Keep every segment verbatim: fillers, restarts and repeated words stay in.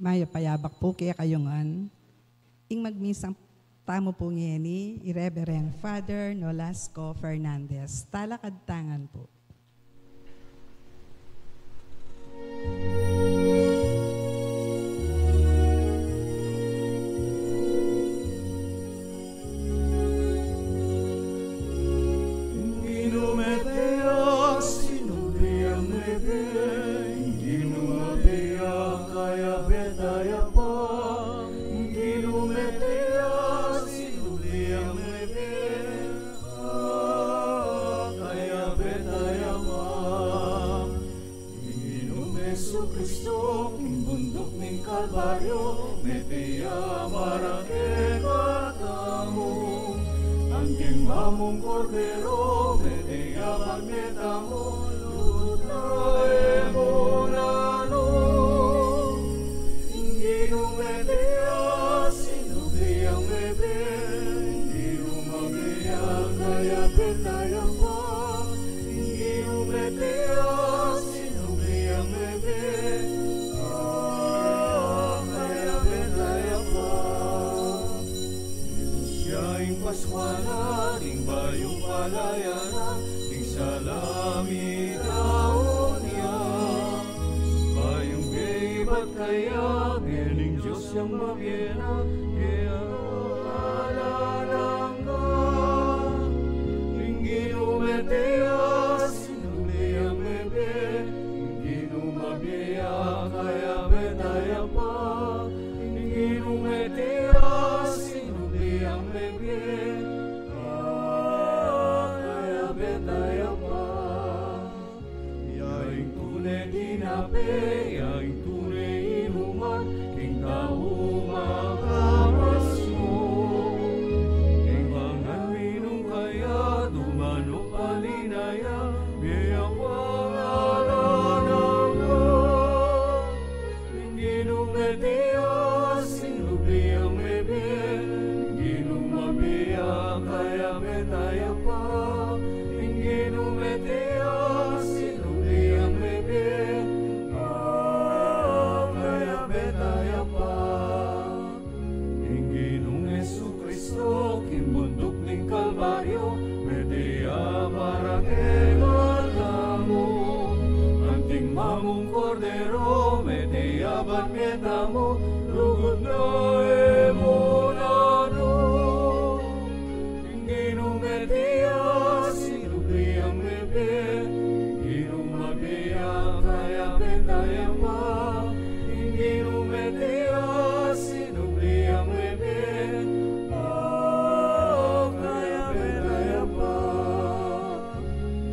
Mayap a yabak pu kekayu ngan. Ing magmisa tamu pu ngeni, i Reverend Father Nolasco Fernandez. Talakad ta ngan pu. Ginu, mete ya sinubli yang mebie, Ginu, mete ya kaya beta ya pa, Ginu, mete ya sinubli yang mebie, ah, kaya beta ya pa. Ing Ginung Jesucristo, king bunduk ning Kalbaryo, mete ya para kekatamu. Anting mamung Kordero, mete ya ban metamu, lugud na e mu nanu. Ing Ginung mete ya sinubli yang mebie, Ing Ginung mebie ya kaya beta ya pa, Ing Ginung mete ya sinubli yang mebie, ah, kaya beta ya pa. Jesu ya ing Paskua na, ing bayung palayanan, ing sala mi daun ya. Bayung bie ibat kaya, bie ning Dios yang mabie na, bie alang angga. Ing Ginu mete ya sinubli yang mebie, Ing Ginu mabie ya kaya beta ya pa. Ing Ginu mete ya sinubli yang mebie, ah, kaya beta ya pa. Ya ing tune tinape, ya ing tune inuman, king tau makamas mu. Ing mangan minum kaya, dumanu pa linaya, bie ya pa alang angga. Ing Ginu mete ya sinubli yang mebie, Ing Ginu mabie ya kaya beta ya pa. Ing Ginu mete ya sinubli yang mebie, ah, kaya beta ya pa. Ing Ginung Jesucristo, king bunduk ning Kalbaryo, mete ya para kekatamu. Anting mamung Kordero, mete ya ban metamu, lugud na e mu nanu. Ing Ginung mete ya sinubli yang mebie, Ing Ginung mabie ya kaya beta ya pa. Ing Ginung mete ya sinubli yang mebie, ah, kaya beta ya pa.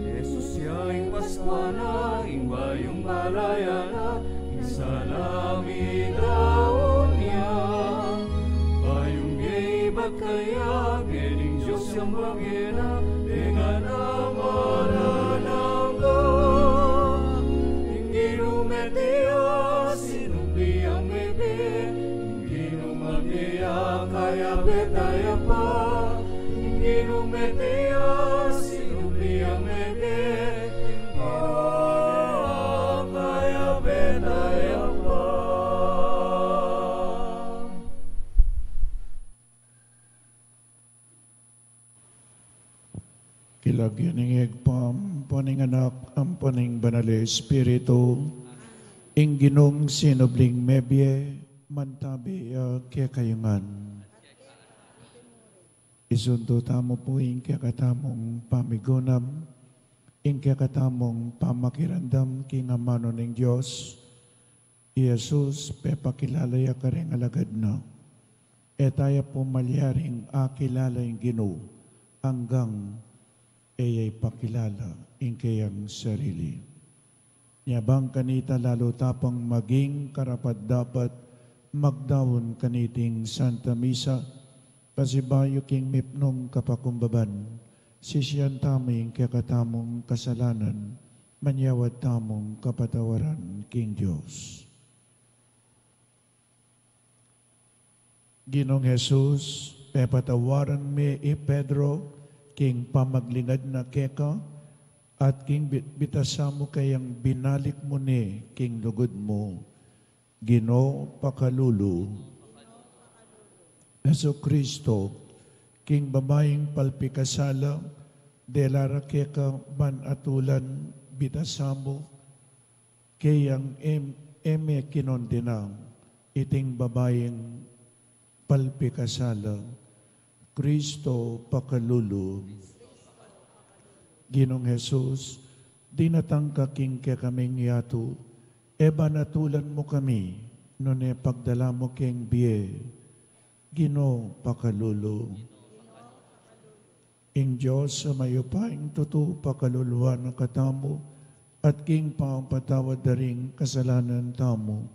Jesus ya ing Paskua na, ing bayung palayanan, ing sala mi daun ya. Bayung bie ibat kaya, bie ning Dios yang mabie na, bie ngana alang angga. Ing Ginu mete ya sinubli yang mebie, Ing Ginu mabie ya kaya beta ya pa. Ing Ginu mete ya sinubli yang mebie, ah, kaya beta ya pa. King lagyu ning Ibpa, ampo ning Anak, ampo ning Banal a Espiritu. Ing Ginung sinubling mebie, mantabi ya kekayu ngan. Isundu tamu pu ing kekatamung pamigunam, ing kekatamung pamakiramdam king amanu ning Dios. I Jesus, pepakilala ya kareng alagad na. E taya pu malyaring akilala ing Ginu anggang e ya ipakilala ing keyang sarili. Nya bang kanita lalu ta pang maging karapat-dapat magdaun kaniting Santa Misa, pasibayu king mipnung kapakumbaban, sisian tamu ing kekatamung kasalanan, manyawad tamung kapatawaran king Dios. Ginung Jesus, pepatawaran me i Pedro king pamaglingad na keka, at king bit-, bitasa mu kayang binalik mu ne king lugud mu. Ginu, pakalulu. Jesucristo, king babaing palpikasala, dela ra keka ban atulan bitasan mu, kayang em-, e me kinondena iting babaing palpikasala. Cristo, pakalulu. Ginung Jesus, dinatang ka king kekaming yatu, e ba atulan mu kami, nune pagdala mu king bie. Ginu, pakalulu. Ing Dios a mayupayang tutu pakaluluan na katamu, at king pamapatawad da ring kasalanan tamu,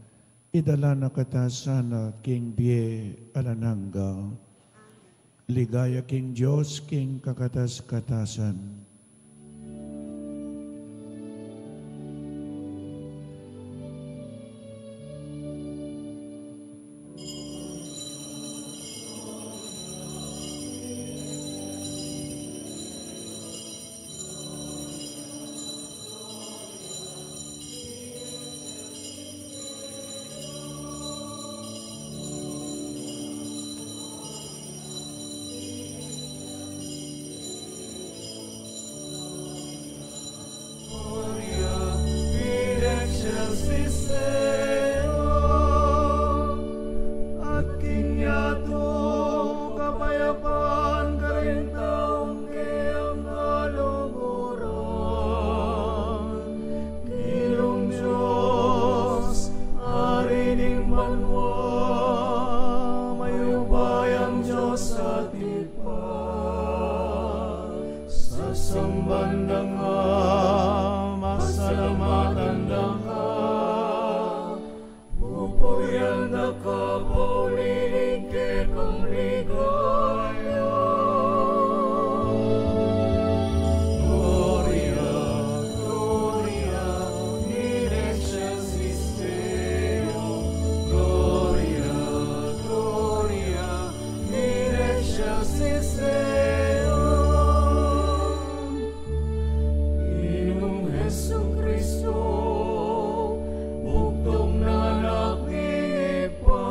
idala na kata sana king bie alang angga. Ligaya king Dios king kakatas-katasan. At king yatu, kapayapan karing taung kayang kaluguran. Ginung Dios, Ari ning banua, mayupayang Dios at Ibpa, sasamban da ka, pasalamatan da ka, pupurian da ka pauli ning kekang ligaya. Gloria, Gloria in excelsis Deo. Gloria, Gloria in excelsis Deo. Ginung Jesucristo, bugtung na Anak ning Ibpa,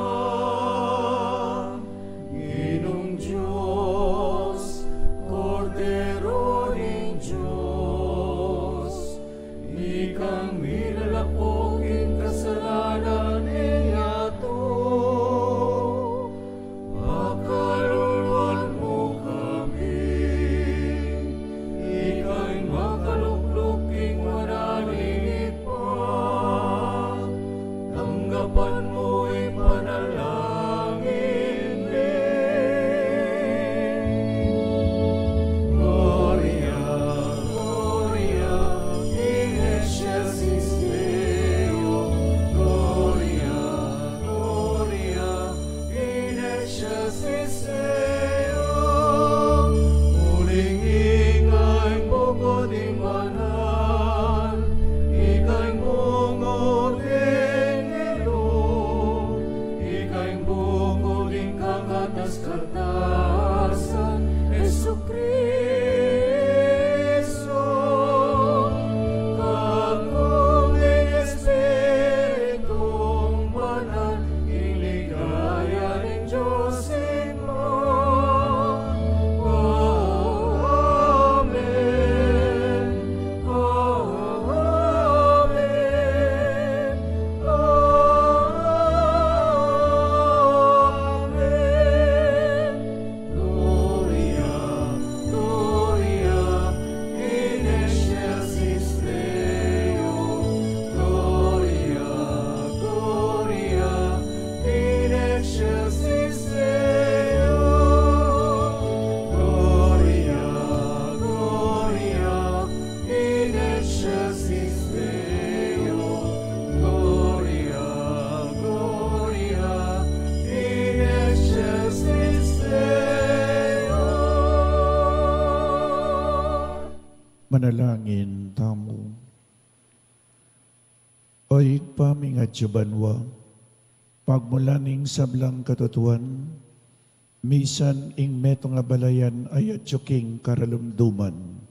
Ginung Dios, Kordero ning Dios, ikang milalako king kasalanan ning yatu, pakaluluan mu kami. Ika ing makalukluk king wanan ning Ibpa, tanggapan mu ing panalangin mi. Gloria, Gloria in excelsis Deo. Gloria, Gloria in excelsis Deo. Uling ika ing bungud ning banal, ika ing bungud ning ilung, ika ing bungud ning kakatas-katasan, Jesukristo. Kaku ning Espiritung Banal, ing ligaya ning Dios Ibpa. Amen. Amen. Amen. Gloria, Gloria in excelsis Deo. Gloria, Gloria in excelsis Deo. Gloria, Gloria in excelsis Deo. Gloria, Gloria in excelsis Deo. Manalangin tamu. O Ibpa mi, ing atsu banua, pagmulan ning sablang katutuan, misan ing metung a balayan a atsu king karalumduman,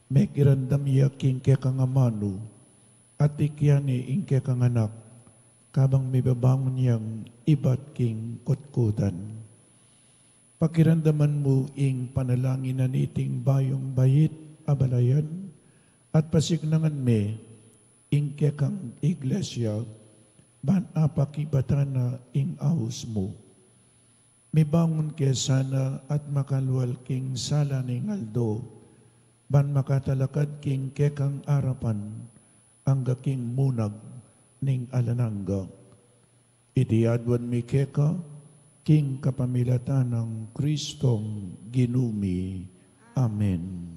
mekiramdam ya king kekang amanu, at ikyan ne ing kekang anak, Kabang mibabangun yang ibat king kutkutan, pakiramdaman mu ing panalangin na niting bayung bait a balayan, at pasiknangan me ing kekang iglesia, ban apakibatan na ing aus mu. Mibangun ke sana at makalwal king sala ning aldo, ban makatalakad king kekang arapan, angga king munag ning alang angga. Iti aduan mi keka, king kapamilatan nang Kristong Ginu mi. Amen.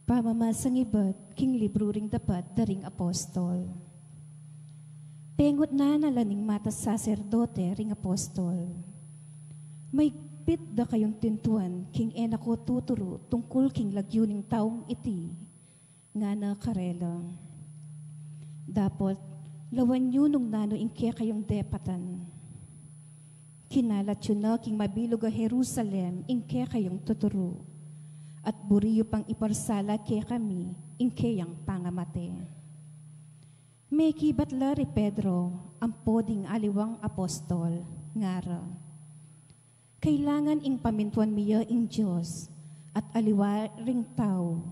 Pamamasang ibat king libru ring dapat da ring apostol. Pengutnan na la ning matas saserdote ring apostol, "Maigpit da kayung tintuan king e na ko tuturu tungkul king lagyu ning taung iti?" ngana karela. "Dapot lawan yu nung nanu ing kekayung depatan." Kinalat yu na king mabilug a Jerusalem ing kekayung tuturu, at buri yu pang iparsala kekami ing keyang pangamate. Mekibat la ri Pedro, ampo ding aliwang apostol, ngara, "Kailangan ing pamintuan mi ya ing Dios at aliwa ring tau.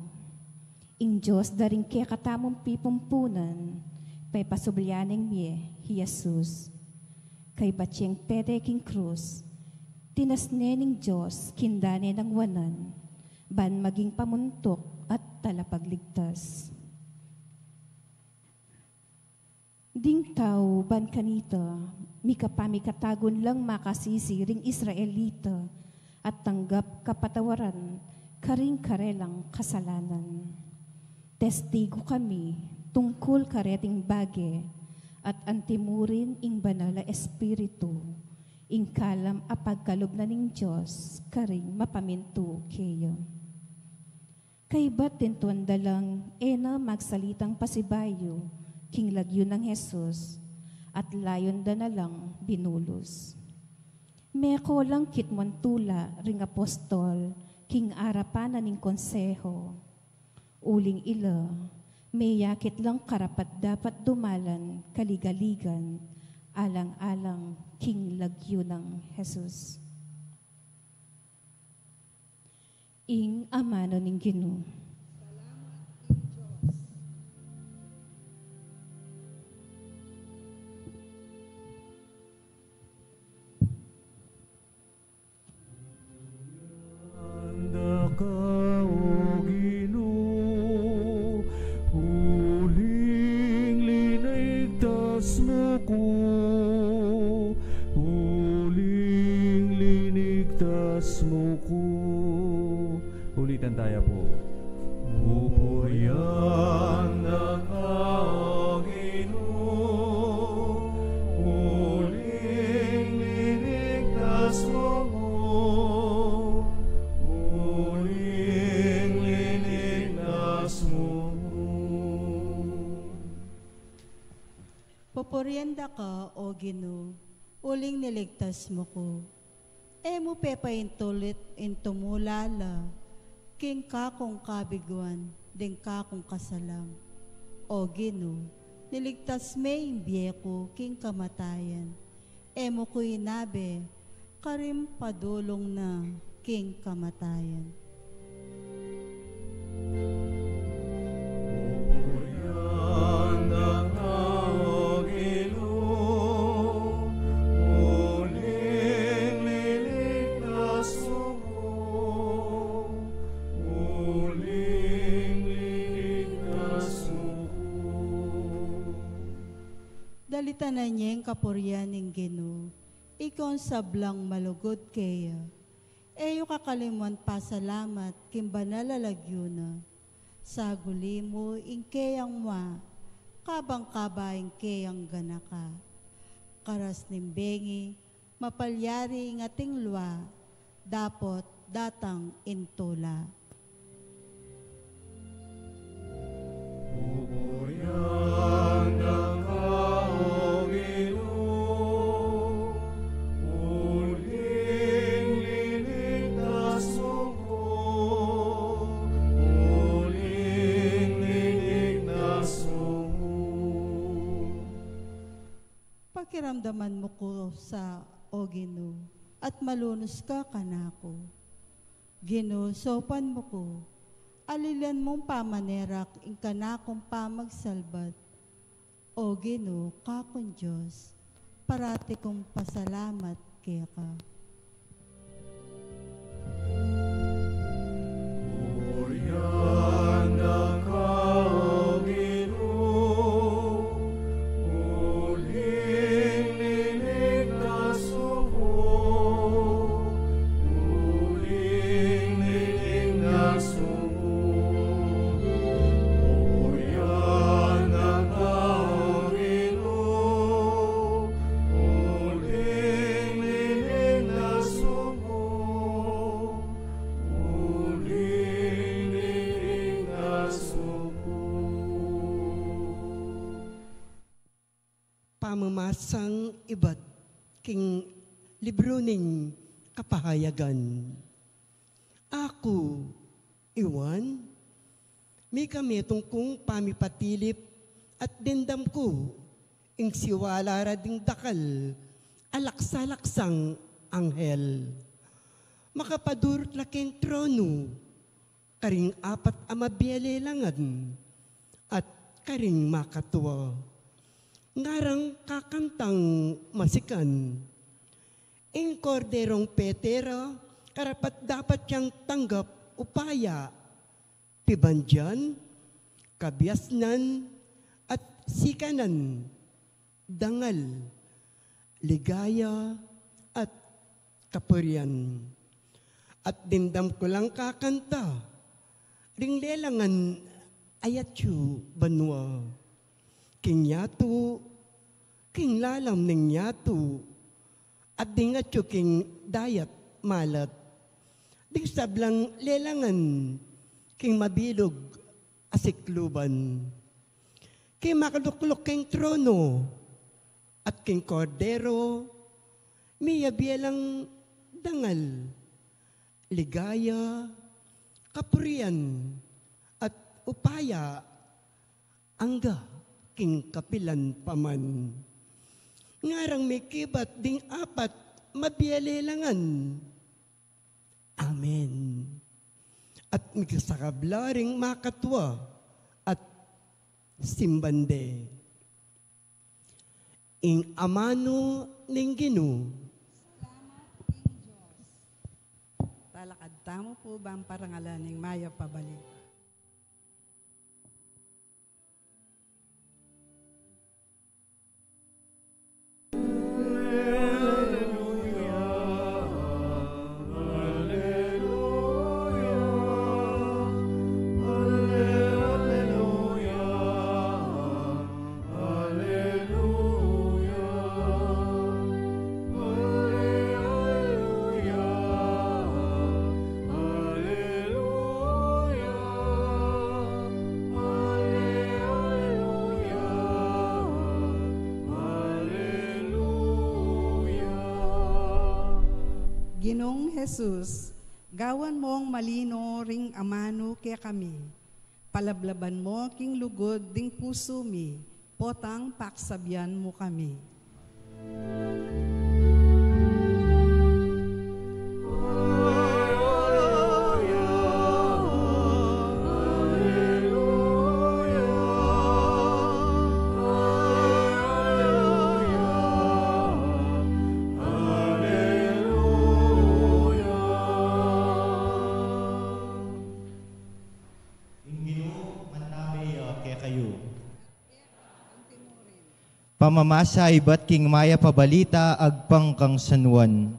Ing Dios da ring kekatamung pipumpunan, pepasublian neng mie hi Jesus. Kaybat yeng pete king krus, tinas ne ning Dios king dane nang wanan, ban maging pamuntuk at talapagligtas." Ding tau ban kanita, mikapamikatagun lang makasisi ring Israelita at tanggap kapatawaran karing karelang kasalanan. Testigu kami tungkul kareting bage at antimurin ing Banal a Espiritu, ing kalam a pagkalub na ning Dios karing mapamintu keya. Kaybat tintuan da lang e na magsalitang pasibayu king lagyu nang Jesus, at layun da na lang binulus. Meko lang kitmuan tula ring apostol king arapan na ning konseho. Uling ila, meyakit lang karapat-dapat dumalan kaligaligan, alang-alang king lagyu nang Jesus. Ing amanu ning Ginu. Anda ka, O Ginu, uling linigtas mu ku, uling linigtas mu ku. Ulitan taya pu. Pupurian da ka, O Ginu, uling linigtas mu ku, uling linigtas mu ku. Pupurian da ka, O Ginu, uling niligtas mu ku. E mu pepaintulit ing tumula la king kakung kabiguan ding kakung kasalang. O Ginu, niligtas me ing bie ku king kamatayan. E mu ku inabe karing padulung na king kamatayan. Pupurian da ka, O Ginu, uling linigtas mu ku, uling linigtas mu ku. Dalitanan ye ing kapurian ning Ginu, ikong sablang malugud keya. E yu kakalimuan pasalamat king banal a lagyu na. Saguli mu ing keyang mua, kabang kaba ing keyang ganaka. Karas ning bengi, mapalyari ing ating lua, dapot datang ing tula. Pupurian da ka, O Ginu, uling linigtas mu ku, Pakiramdaman mu ku sa, O Ginu, at malunus ka kanaku. Ginu, saupan mu ku, alilian mung pamanerak ing kanakung pamagsalbat. O Ginu, kakung Dios, parati kung pasalamat keka. Purian da ka, O Ginu, uling nining na sumu, uling nining na sumu. Purian da ka, O Ginu, uling nining na sumu, uling nining na sumu. Pamamasang ibat king libru ning Kapahayagan. Aku, i Juan, mika metung kung pamipatilip at dimdam ku ing siwala ra ding dakal a laksa-laksang anghel. Makapadurut la king tronu, karing apat a mabie lelangan at karing makatua. Ngarang kakantang masikan, ing Korderong pete ra karapat-dapat yang tanggap upaya, pibandian, kabiasnan, at sikanan, dangal, ligaya, at kapurian. At dimdam ku lang kakanta ring lelangan a yatu banua, king yatu, king lalam ning yatu, at ding atyu king dayat malat, ding sablang lelangan king mabilug a sikluban. King makalukluk king trono at king Kordero, miyabie lang dangal, ligaya, kapurian, at upaya, angga king kapilan pa man. Ngarang mikibat ding apat mabie lelangan. Amen. At mikasakabla ring makatua at simban de. Ing amanu ning Ginu. Salamat king Dios. Talakad tamu pu bang parangalan ing mayap a balita. Ginung Jesus, gawan mong malino ring amanu kekami. Palablaban mo king lugud ding pusu mi, potang paksabian mu kami. Ing Ginu mantabe ya kekayu. Pamamasa ibat king mayap a balita agpang kang San Juan.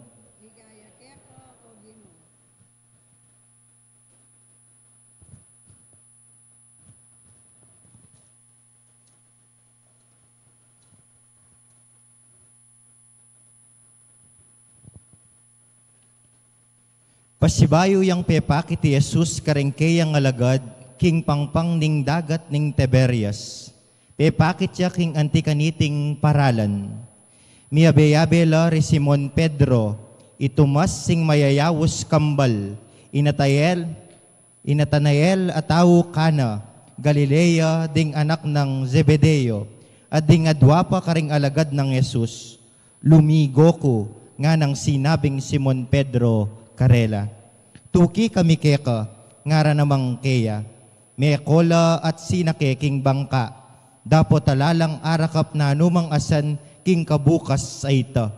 Pasibayu yang pepakit i Jesus kareng keyang alagad king pangpang ning dagat ning Tiberias. Pepakit ya king anti kaniting paralan. Miyabe-yabe la ri Simon Pedro, i Tomas sing mayayaus kambal, i Natael, i Natanael a tau Cana, Galilea, ding anak nang Zebedeo, At ding adwa pa karing alagad nang Jesus, "Lumigo ku," nganang sinabing Simon Pedro karela. "Tuki kami keka," ngara namang keya. Meko la at sinake king bangka, dapot ala lang arakap nanumang asan king kabukas a ita.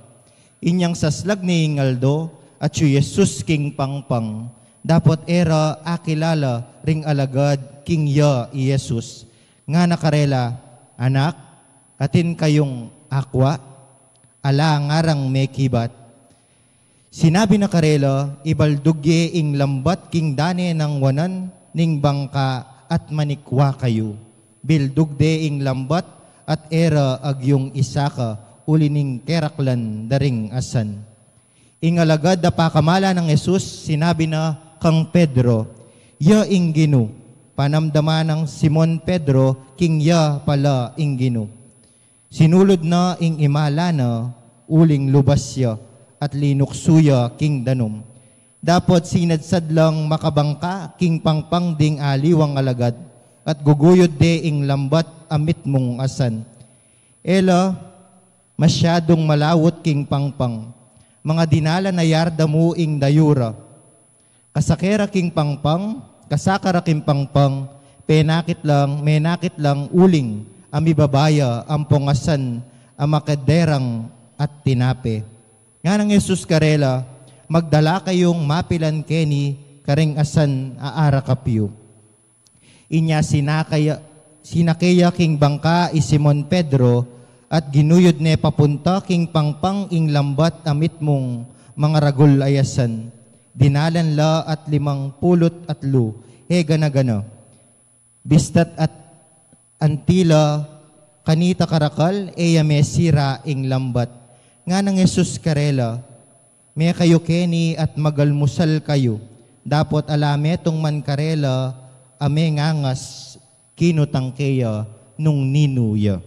Inyang saslag ne ing aldo, atyu i Jesus king pangpang, dapot e ra akilala ring alagad king ya i Jesus. Ngana karela, "Anak, atin kayung akwa?" Ala ngarang mekibat. Sinabi na karela, "Ibaldug ye ing lambat king dane nang wanan ning bangka at manikwa kayu." Bildug de ing lambat at e ra agyung isaka uli ning keraklan da ring asan. Ing alagad a pakamalan nang Jesus, sinabi na kang Pedro, "Ya ing Ginu." Panamdaman nang Simon Pedro king ya pala ing Ginu. Sinulud na ing imala na uling lubas ya at linuksu ya king danum. Dapot sinadsad lang makabangka king pangpang ding aliwang alagad at guguyud de ing lambat a mitmung asan. E la masyadung malawut king pangpang. Mangadinan la na yarda mu ing dayura. Kasake ra king pangpang, kasaka ra king pangpang, penakit lang, menakit lang uling a mibaba ya ampong asan a makederang at tinape. Nganang Jesus karela, "Magdala kayung mapilan keni karing asan a arakap yu." Inya sinakaya, sinake ya king bangka i Simon Pedro at ginuyud ne papunta king pangpang ing lambat a mitmung mangaragul a asan. Dinalan la at limang pulut atlu, e gana-gana. Bistat at anti la kanita karakal, e ya mesira ing lambat. Nganang Jesus karela, "Mekayu keni at magalmusal kayu." Dapot ala metung man karela a mengangas kinutang keya nung ninu ya.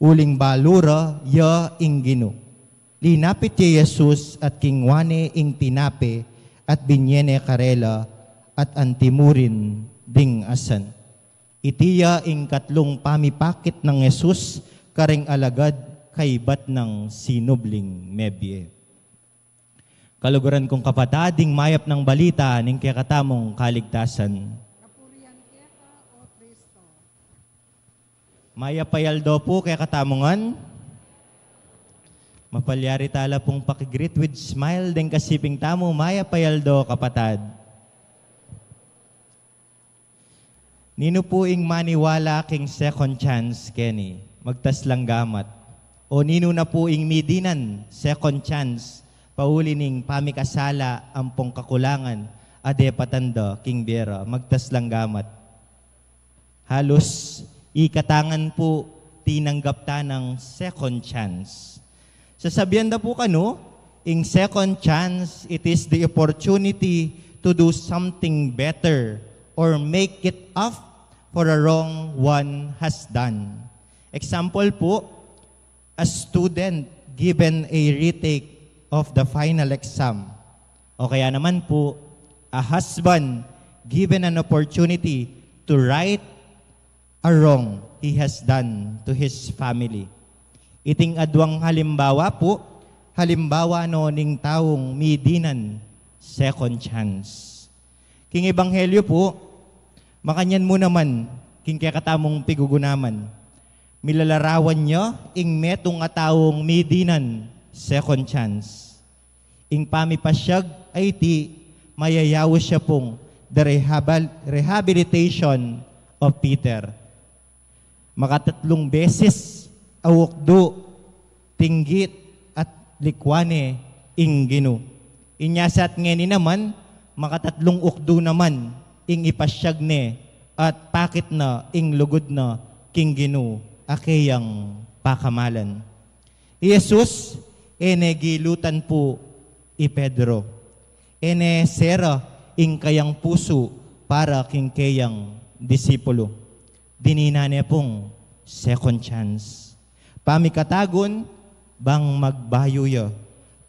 Uling balu ra ya ing Ginu. Linapit ya i Jesus at kingwa ne ing tinape at binye ne karela at anti mu rin ding asan. Iti ya ing katlung pamipakit nang Jesus karing alagad kaibat nang sinubling mebie. Kaluguran kung kapatad, ing mayap nang balita ning kekatamung kaligtasan. Kapurian keka, O Kristo. Mayap a aldo pu kekatamu ngan. Mapalyari tala pung pakigreet with smile deng kasiping tamu, mayap a aldo, kapatad. Ninu pu ing maniwala king second chance keni, magtas lang gamat. O ninu na pu ing midinan second chance, pauli ning pamikasala ampong kakulangan a depatan da king bie ra, magtas lang gamat. Halus ikatan ngan pu tinanggap ta nang second chance. Sasabian da pu kanu, ing second chance, it is the opportunity to do something better or make it up for a wrong one has done. Example pu, a student given a retake of the final exam. O kaya naman pu, a husband given an opportunity to right a wrong he has done to his family. Iting adwang halimbawa pu, halimbawa no ning taung midinan second chance. King ebanghelyo pu, makanyan mu naman king kekatamung pigugunaman. Milalarawan ya ing metung a taung midinan second chance. Ing pamipasyag a iti, mayayaus ya pung the rehab-, rehabilitation of Peter. Makatatlung beses a ukdu, tinggit at likwa ne ing Ginu. Inya sa at ngeni naman, makatatlung ukdu naman ing ipasyag ne at pakit na ing lugud na king Ginu a keyang pakamalan. I Jesus, e ne gilutan pu i Pedro. E ne sera ing kayang pusu para king keyang disipulu. Dininan ne pung second chance. Pamikatagun bang magbayu ya.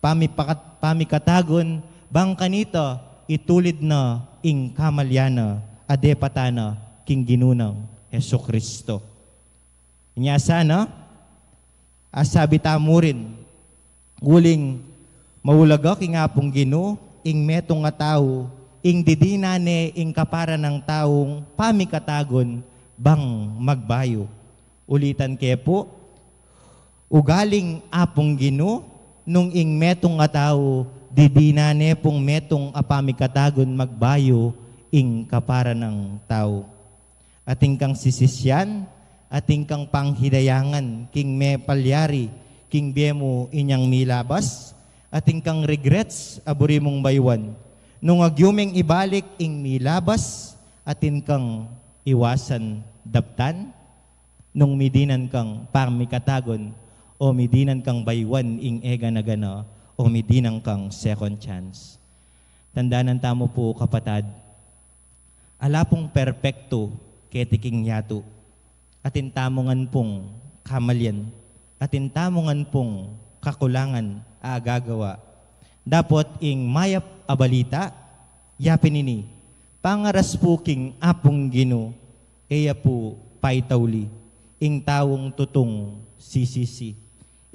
Pamipakat-, pamikatagun bang kanita itulid na ing kamalyan na a depatan na king Ginu nang Jesucristo. Nya sana, asabi tamu rin, uling maulaga king Apung Ginu ing metung a tau, ing didinan ne ing kapara nang taung pamikatagun bang magbayu. Ulitan ke pu, ugaling Apung Ginu, nung ing metung a tau, didinan ne pung metung a pamikatagun magbayu ing kapara nang tau. Atin kang sisisyan, atin kang panghinayangan king mepalyari king bie mu inyang milabas, atin kang regrets a buri mung bayuan. Nung agyu meng ibalik ing milabas, atin kang iwasan daptan, nung midinan kang pamikatagun, o midinan kang bayuan ing e gana-gana, o midinan kang second chance. Tandanan tamu pu, kapatad, ala pung perpektu keti king yatu. Atin tamu ngan pung kamalian, atin tamu ngan pung kakulangan a agagawa. Dapot ing mayap a balita, yapin ini, pangaras pu king Apung Ginu, e ya pu paitauli ing taung tutung sisisi,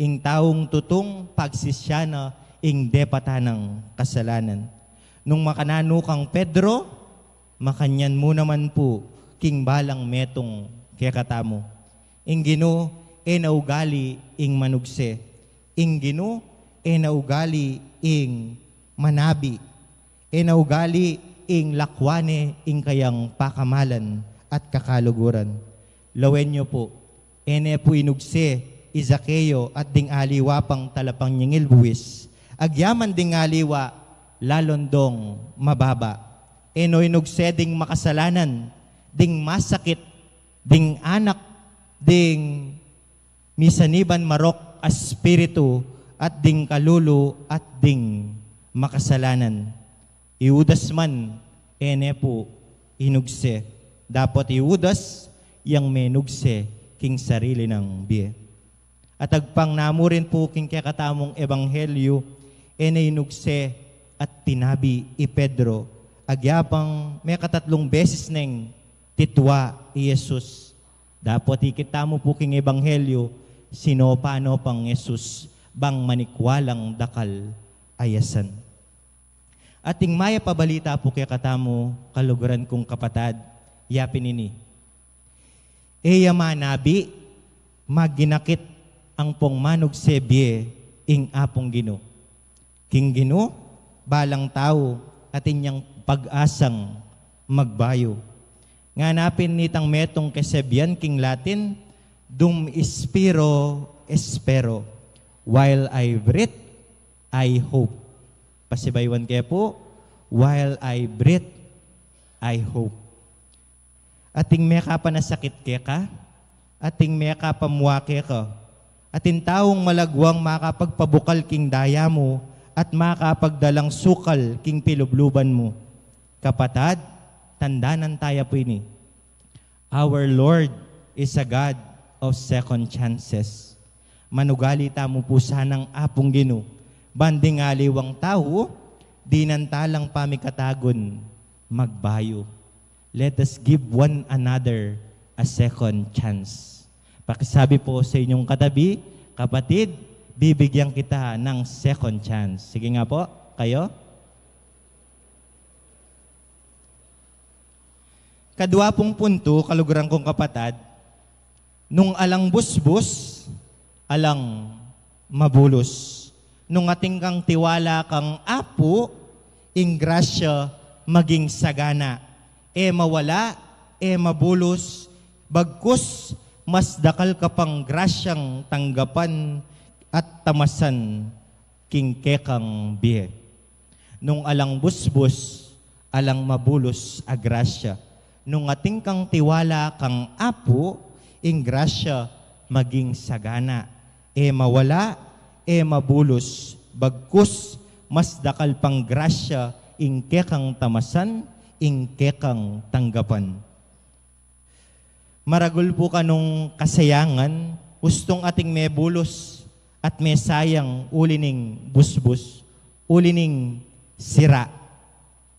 ing taung tutung pagsisyana ing depatan nang kasalanan. Nung makananu kang Pedro, makanyan mu naman pu king balang metung kekatamu. Ing Ginu e na ugali ing manugse. Ing Ginu e na ugali ing manabi. E na ugali ing lakwan ne ing kayang pakamalan at kakaluguran. Lawen yu pu, e ne pu inugse i Zaqueo at ding aliwa pang talapanyingil buis. Agyaman ding aliwa, lalong dong mababa. E no inugse ding makasalanan, ding masakit, ding anak, ding misaniban marok a spiritu, at ding kalulu, at ding makasalanan. I Judas man, e ne pu inugse. Dapot i Judas yang menugse king sarili nang bie. At agpang namu rin pu king kekatamung ebanghelyu, e ne inugse at tinabi i Pedro. Agyapang mekatatlung beses neng titua i Jesus. Dapot ikit tamu pu king ebanghelyu, sinopa no pang Jesus bang manikwa lang dakal a yasan. Ating mayap a balita pu kekatamu, kaluguran kung kapatad, yapin ini. E ya manabi, maginakit ampong manugse bie ing Apung Ginu. King Ginu, balang tau atin yang pag-asang magbayu. Ngana pin nitang metung kesebian king Latin, dum inspiro, spero. While I breathe, I hope. Pasibayuan ke pu, while I breathe, I hope. Ating mekapanasakit keka, ating mekapamua keka, atin taung malagwang makapagpabukal king daya mu, at makapagdalang sukal king pilubluban mu. Kapatad, tandanan taya pu ini. Our Lord is a God of second chances. Manugali tamu pu sanang Apung Ginu, ban ding aliwang tau, dinan ta lang pamikatagun magbayu. Let us give one another a second chance. Pakisabi po sa inyong katabi, kapatid, bibigyan kita ng second chance. Sige nga po, kayo. Kadwa pung puntu, kaluguran kong kapatad, nung alang busbus, alang mabulus. Nung atin kang tiwala kang Apu, ing grasya maging sagana. E mawala, e mabulus, bagkus mas dakal ka pang grasyang tanggapan at tamasan king kekang bie. Nung alang busbus, alang mabulus a grasya. Nung atin kang tiwala kang Apu, ing grasya maging sagana. E mawala, e mabulus, bagkus mas dakal pang grasya ing kekang tamasan, ing kekang tanggapan. Maragul pu kanung kasayangan, ustung ating mebulus at mesayang uli ning busbus, uli ning sira.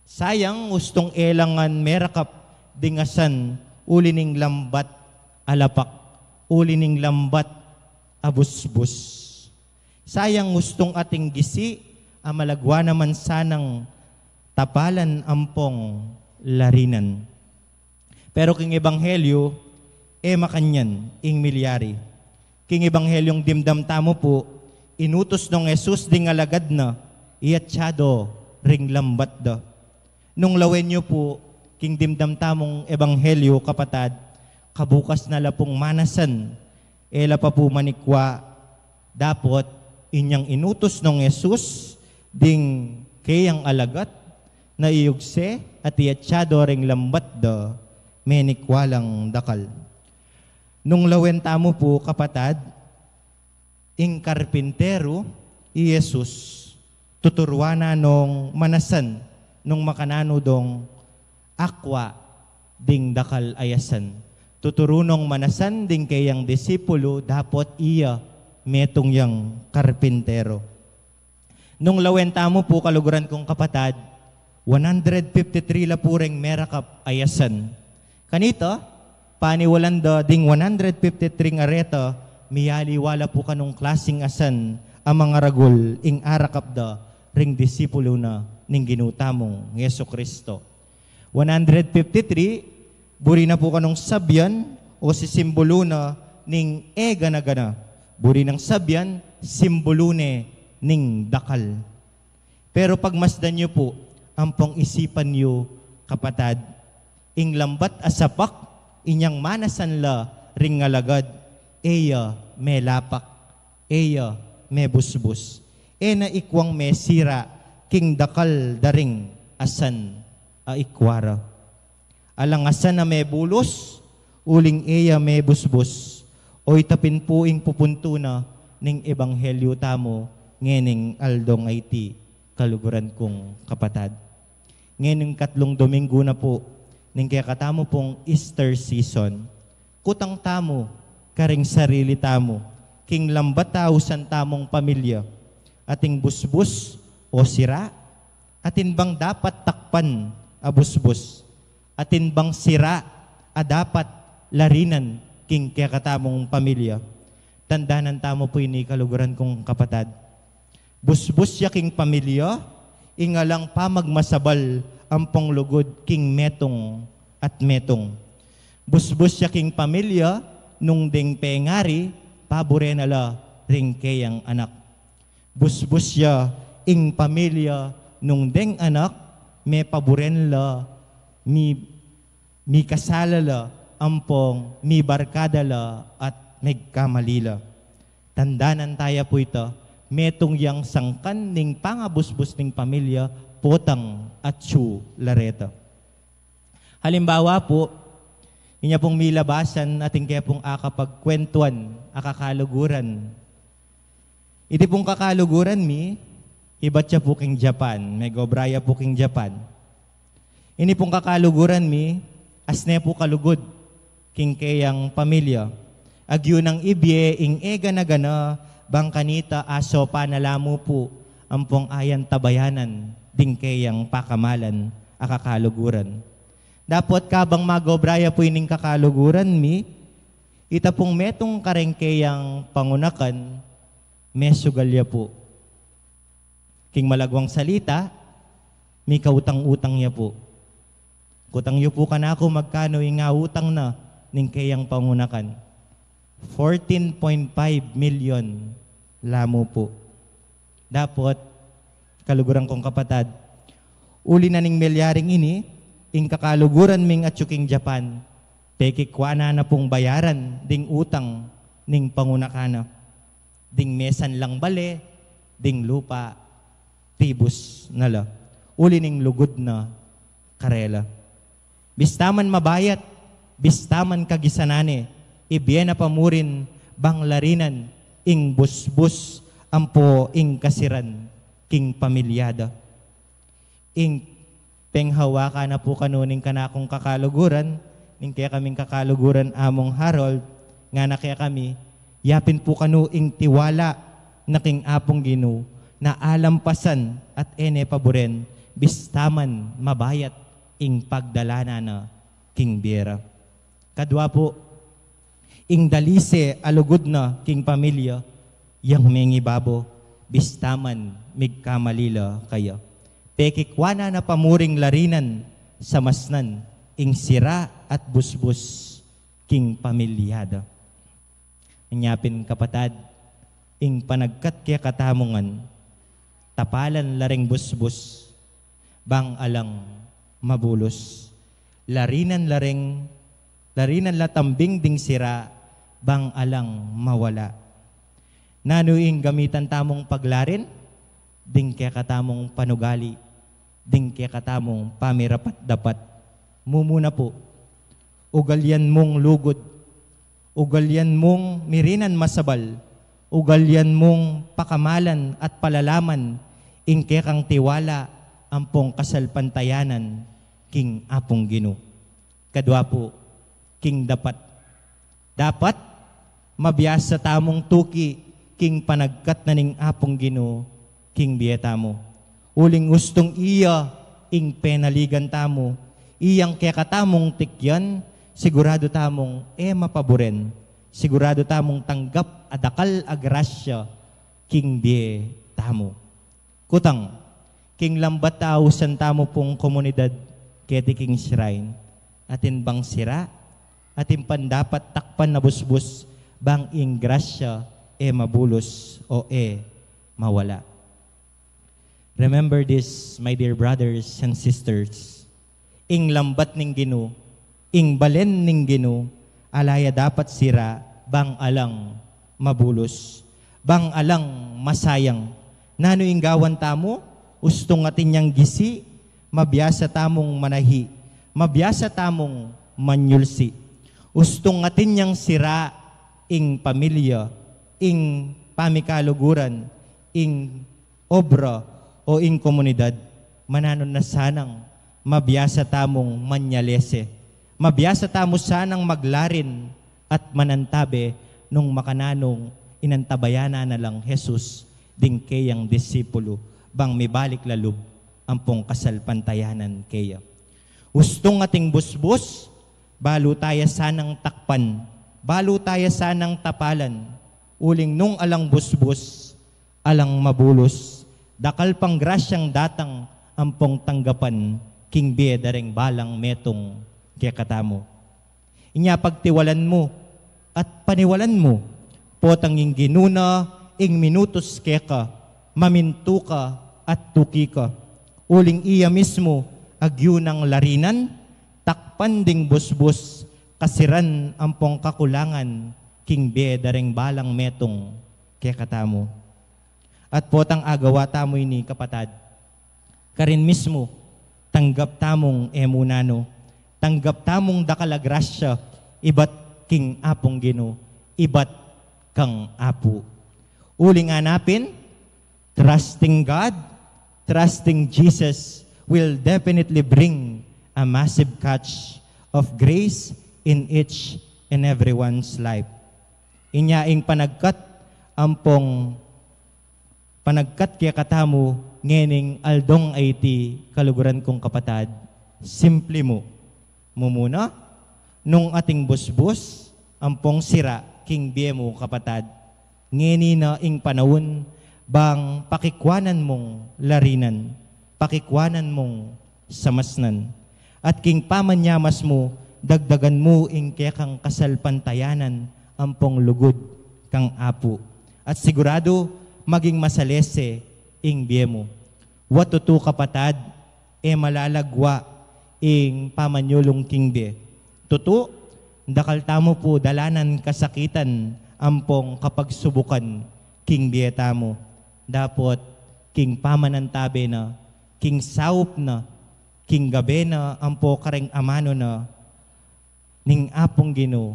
Sayang, ustung e la ngan merakap ding asan uli ning lambat a lapak. uli ning lambat a busbus. Sayang ustung ating gisi a malagwa naman sanang tapalan ampong larinan. Pero king ebanghelyo, e makanyan ing milyari. King ebanghelyong dimdam tamu pu, inutus nong Jesus ding alagad na, iyatsado ring lambat da. Nung lawen yu pu, king dimdam tamung ebanghelyo, kapatad, kabukas na la pung manasan, e la pa pu manikwa, dapot inyang inutus nong Jesus ding keyang alagad na iyugse at iyatsado ring lambat da, menikwa lang dakal. Nung lawen tamu pu, kapatad, ing karpinteru, i Jesus, tuturuan na nong manasan nung makananu dong akwa ding dakal a asan. Tuturu nong manasan ding keyang disipulu dapot iya metung yang karpinteru. Nung lawen tamu pu, kaluguran kung kapatad, one hundred fifty-three la pu ring merakap a asan. Kanita, paniwalan da ding one hundred fifty-three a reta, miyaliwa la pu kanung klasing asan a mangaragul ing arakap da ring disipulu na ning Ginu tamung Jesucristo. One hundred fifty-three, buri na pu kanung sabyan o sisimbulu na ning e gana-gana. Buri nang sabyan, simbulu ne ning dakal. Pero pagmasdan yu pu, ampong isipan yu, kapatad, ing lambat a sapak inyang manasan la ring alagad, e ya melapak, e ya mebusbus, e na ikwang mesira king dakal da ring asan a ikwa ra. Alang asan a mebulus, uling e ya mebusbus. Oyta pin pu ing pupuntu na ning ebanghelyo tamu ngening aldong iti, kaluguran kung kapatad. Ngening katlung Dominggu na pu ning kekatamu pung Easter season. Kutang tamu karing sarili tamu, king lambat a ausan tamung pamilya, atin busbus o sira? Atin bang dapat takpan a busbus? Atin bang sira a dapat larinan king kekatamung pamilya? Tandanan tamu pu ini, kaluguran kung kapatad. Busbus ya king pamilya, ing alang pamagmasabal ampong lugud king metung at metung. Busbus ya king pamilya, nung deng pengari, pabure na la ring keyang anak. Busbus ya ing pamilya, nung deng anak, mepaburen la, mi mikasala la, ampong mibarkada la at megkamali la. Tandanan taya pu ita, metung yang sangkan ning pangabusbus ning pamilya, potang atyu la reta. Halimbawa pu, inya pung milabasan atin ke pung akapagkwentuan a kakaluguran. Iti pung kakaluguran mi, ibat ya pu king Japan, megobra ya pu king Japan. Ini pung kakaluguran mi, asne pu kalugud king keyang pamilya. Agyu nang ibie ing e gana-gana, bang kanita asopan na la mu pu ampong ayan tabayanan ding keyang pakamalan a kakaluguran. Dapot kabang magobra ya pu ining kakaluguran mi, ita pung metung kareng keyang pangunakan, mesugal ya pu. King malagwang salita, mikautang-utang ya pu. Kutang yu pu kanaku magkanu ing autang na ning keyang pangunakan. Fourteen point five million la mu pu. Dapot, kaluguran kung kapatad, uli na ning milyaring ini, ing kakaluguran ming atyu king Japan, pekikwa na na pung bayaran ding utang ning pangunakan na. Ding mesan lang bale, ding lupa, tibus na la. Uli ning lugud na karela. Bista man mabayat, bista man kagisanan ne, ibie na pa murin bang larinan ing busbus ampo ing kasiran king pamilya da. Ing penghawakan na pu kanu ning kanakung kakaluguran, ning kekaming kakaluguran Among Harold, ngana kekami, yapin pu kanu ing tiwala na king Apung Ginu, na alampasan at e ne paburen, bista man mabayat ing pagdalanan na king bie ra. Kadwa pu, Ing dalise a lugud na king pamilya, yang mengibabo, bista man migkamali la kaya. Pekikwanan na pamuring larinan, samasnan, ing sira at busbus king pamilya da. Inya pin kapatad, ing panagkat kekatamu ngan, tapalan la ring busbus, bang alang mabulus. Larinan la ring, larinan la tambing ding sira, bang alang mawala. Nanu ing gamitan tamung paglarin? Ding kekatamung panugali, ding kekatamung pamirapat-dapat. Mumuna pu, ugalian mung lugud, ugalian mung mirinan masabal, ugalian mung pakamalan at palalaman ing kekang tiwala ampong kasalpantayanan king Apung Ginu. Kadua pu, king dapat. Dapat, mabiasa tamung tuki king panagkat na ning Apung Ginu king bie tamu. Uling ustung iya ing penaligan tamu, iyang kekatamung tikyan, siguradu tamung e mapaburen, siguradu tamung tanggap a dakal a grasya king bie tamu. Kutang, king lambat a ausan tamu pung komunidad keti king shrine, atin bang sira? Atin bang dapat takpan na busbus, bang ing grasya e mabulus o e mawala? Remember this, my dear brothers and sisters. Ing lambat ning Ginu, ing balen ning Ginu, ala ya dapat sira, bang alang mabulus, bang alang masayang. Nanu ing gawan tamu? Ustung atin yang gisi, mabiasa tamung manahi, mabiasa tamung manyulsi. Ustung atin yang sira ing pamilya, ing pamikaluguran, ing obra o ing komunidad, mananu na sanang mabiasa tamung manyalese, mabiasa tamu sanang maglarin at manantabe nung makananu ing inantabayanan na lang Jesus ding keyang disipulu, bang mibalik la lub ampong kasalpantayanan keya. Ustung ating busbus, balu taya sanang takpan, balu taya sanang tapalan, uling nung alang busbus, alang mabulus, dakal pang grasyang datang ampong tanggapan king bie da ring balang metung kekatamu. Inya pagtiwalan mu at paniwalan mu, potang ing Ginu na ing minutus keka, mamintu ka at tuki ka. Uling iya mismu agyu nang larinan, takpan ding busbus, kasiran ampong kakulangan king bie da ring balang metung kekatamu. At potang agawa tamu ini, kapatad, karin mismu, tanggap tamung e mu nanu, tanggap tamung dakal a grasya ibat king Apung Ginu, ibat kang Apu. Uling ngana pin, trusting God, trusting Jesus will definitely bring a massive catch of grace in each and everyone's life. Inya ing panagkat ampong panagkat kekatamu ngening aldong a iti, kaluguran kung kapatad, simpli mu. Mumuna, nung ating busbus ampong sira king bie mu, kapatad, ngeni na ing panaun bang pakikwanan mung larinan, pakikwanan mung samasnan. At king pamanyamas mu, dagdagan mu ing kekang kasalpantayanan ampong lugud kang Apu. At siguradu, maging masalese ing bie mu. Wa tutu, kapatad, e malalagwa ing pamanyulung king bie. Tutu, dakal tamu pu dalanan kasakitan ampong kapagsubukan king bie tamu. Dapot king pamanantabe na, king saup na, king gabe na ampo kareng amanu na ning Apung Ginu,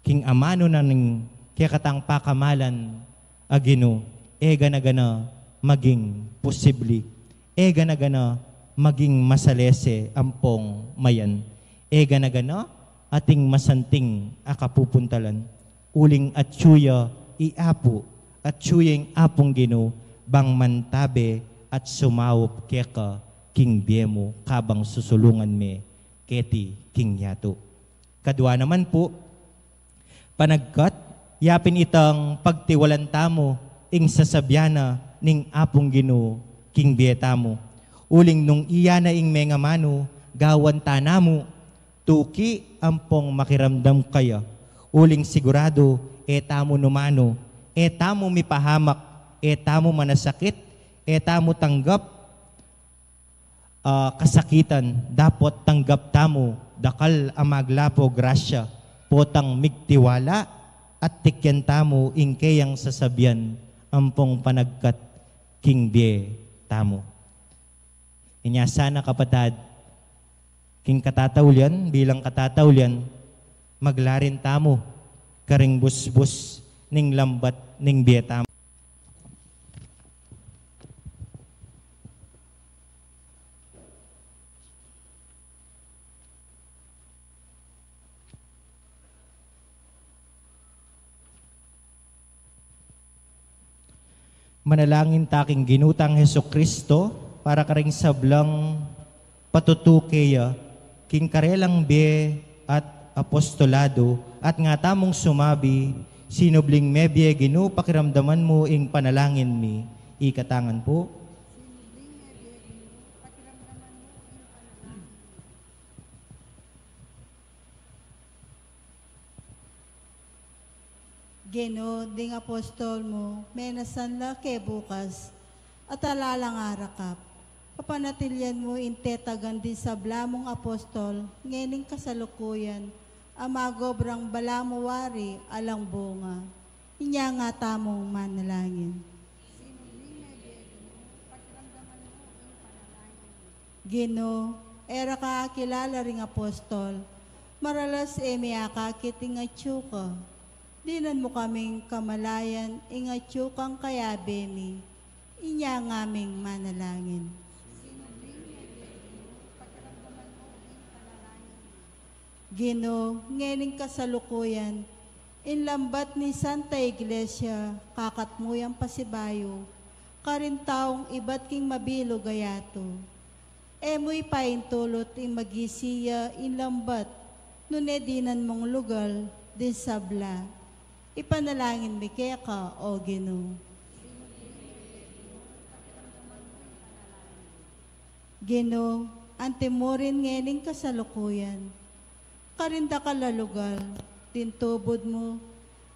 king amanu na ning kekatang pakamalan a Ginu, e gana-gana maging posibli, e gana-gana maging masalese ampong mayan, e gana-gana ating masanting a kapupuntalan. Uling atyu ya i Apu, atyu ya ing Apung Ginu, bang mantabe at sumaup keka king bie mu kabang susulungan me keti king yatu. Kadua naman pu, Panagkat, yapin itang pagtiwalan tamu ing sasabian na ning Apung Ginu king bie tamu. Uling nung iya na ing mengamanu, gawan ta namu tuki ampong makiramdam kaya. Uling siguradu, e tamu numanu, e tamu mipahamak, e tamu manasakit, e tamu tanggap ah, kasakitan, dapot tanggap tamu dakal a maglapo grasya, potang migtiwala at tikyan tamu ing keyang sasabian ampong panagkat king bie tamu. Inya sana, kapatad, king katataulian, bilang katataulian, maglarin tamu karing busbus ning lambat ning bie tamu. Manalangin ta king Ginu tang Jesucristo para karing sablang patutuke ya king karelang bie at apostolado, at nga tamung sumabi, sinubling mebie, Ginu, pakiramdaman mu ing panalangin mi. Ikatangan pu. Ginu, ding apostol mu, menasan la ke bukas, at ala lang arakap. Papanatilian mu ing tetagan ding sabla mung apostol, ngening kasalukuyan, a magobrang balamu wari alang bunga. Inya nga tamung manalangin. Ginu, e ra ka akilala ring apostol, maralas e mi akakit ing atyu ka. Dinan mu kaming kamalayan ing atyu kang kayabe mi. Inya ngaming manalangin. Ginu, ngening kasalukuyan, ing lambat ning Santa Iglesia, kakat mu yang pasibayu, karing taung ibat king mabilug a yatu. E mu ipaintulut ing magisi ya ing lambat, nune dinan mung lugal ding sabla. Ipanalangin mi keka, O Ginu. Ginu, antimurin ngening kasalukuyan, karing dakal a lugal, ding tubud mu,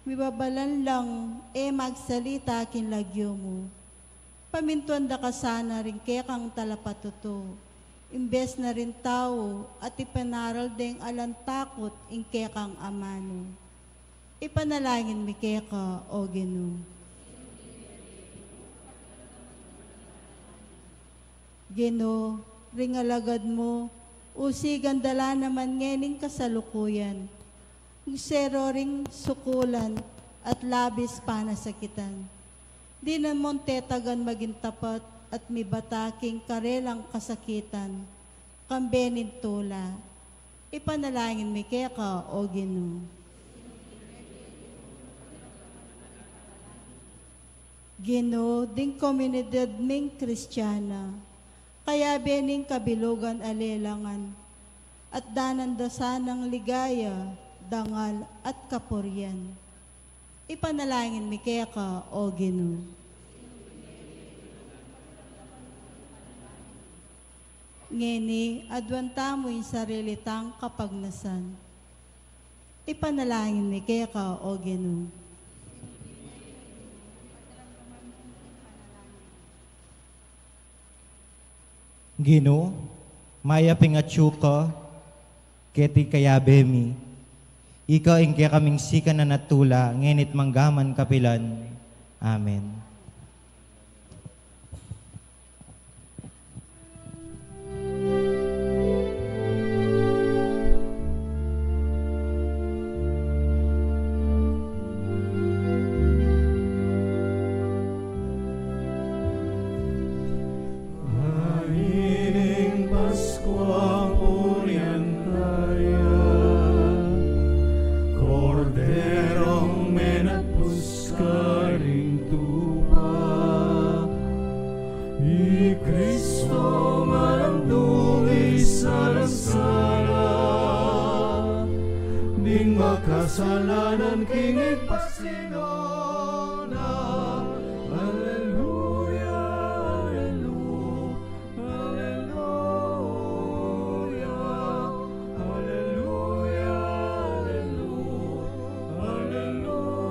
mibabalan lang e magsalita king lagyu mu. Pamintuan da ka sana ring kekang talapatutu, imbes na ring tau, at ipanaral deng alang takut ing kekang amanu. Ipanalangin mi keka, O Ginu. Ginu, ring alagad mu, usigan da la naman ngening kasalukuyan, ing sero ring sukulan at labis panasakitan. Dinan mung tetagan maging tapat at mibata king karelang kasakitan, kambe ning tula. Ipanalangin mi keka, O Ginu. Ginu, ding komunidad ming Kristiana, kayabe ning kabilugan a lelangan, at danan da sanang ligaya, dangal, at kapurian. Ipanalangin mi keka, O Ginu. Ngeni, aduan tamu ing sarili tang kapagnasan. Ipanalangin mi keka, O Ginu. Ginu, mayap ing atyu ka keti kayabe mi. Ika ing kekaming sikanan at tula, ngeni't mangga man kapilan. Amen. Ining Paskua purian ta ya, Korderong menatpus karing tupa. I Kristo malandung ing sala-sala ning maka kasalanan king ipasigawa na. Aleluya, aleluya, aleluya, aleluya, aleluya, aleluya.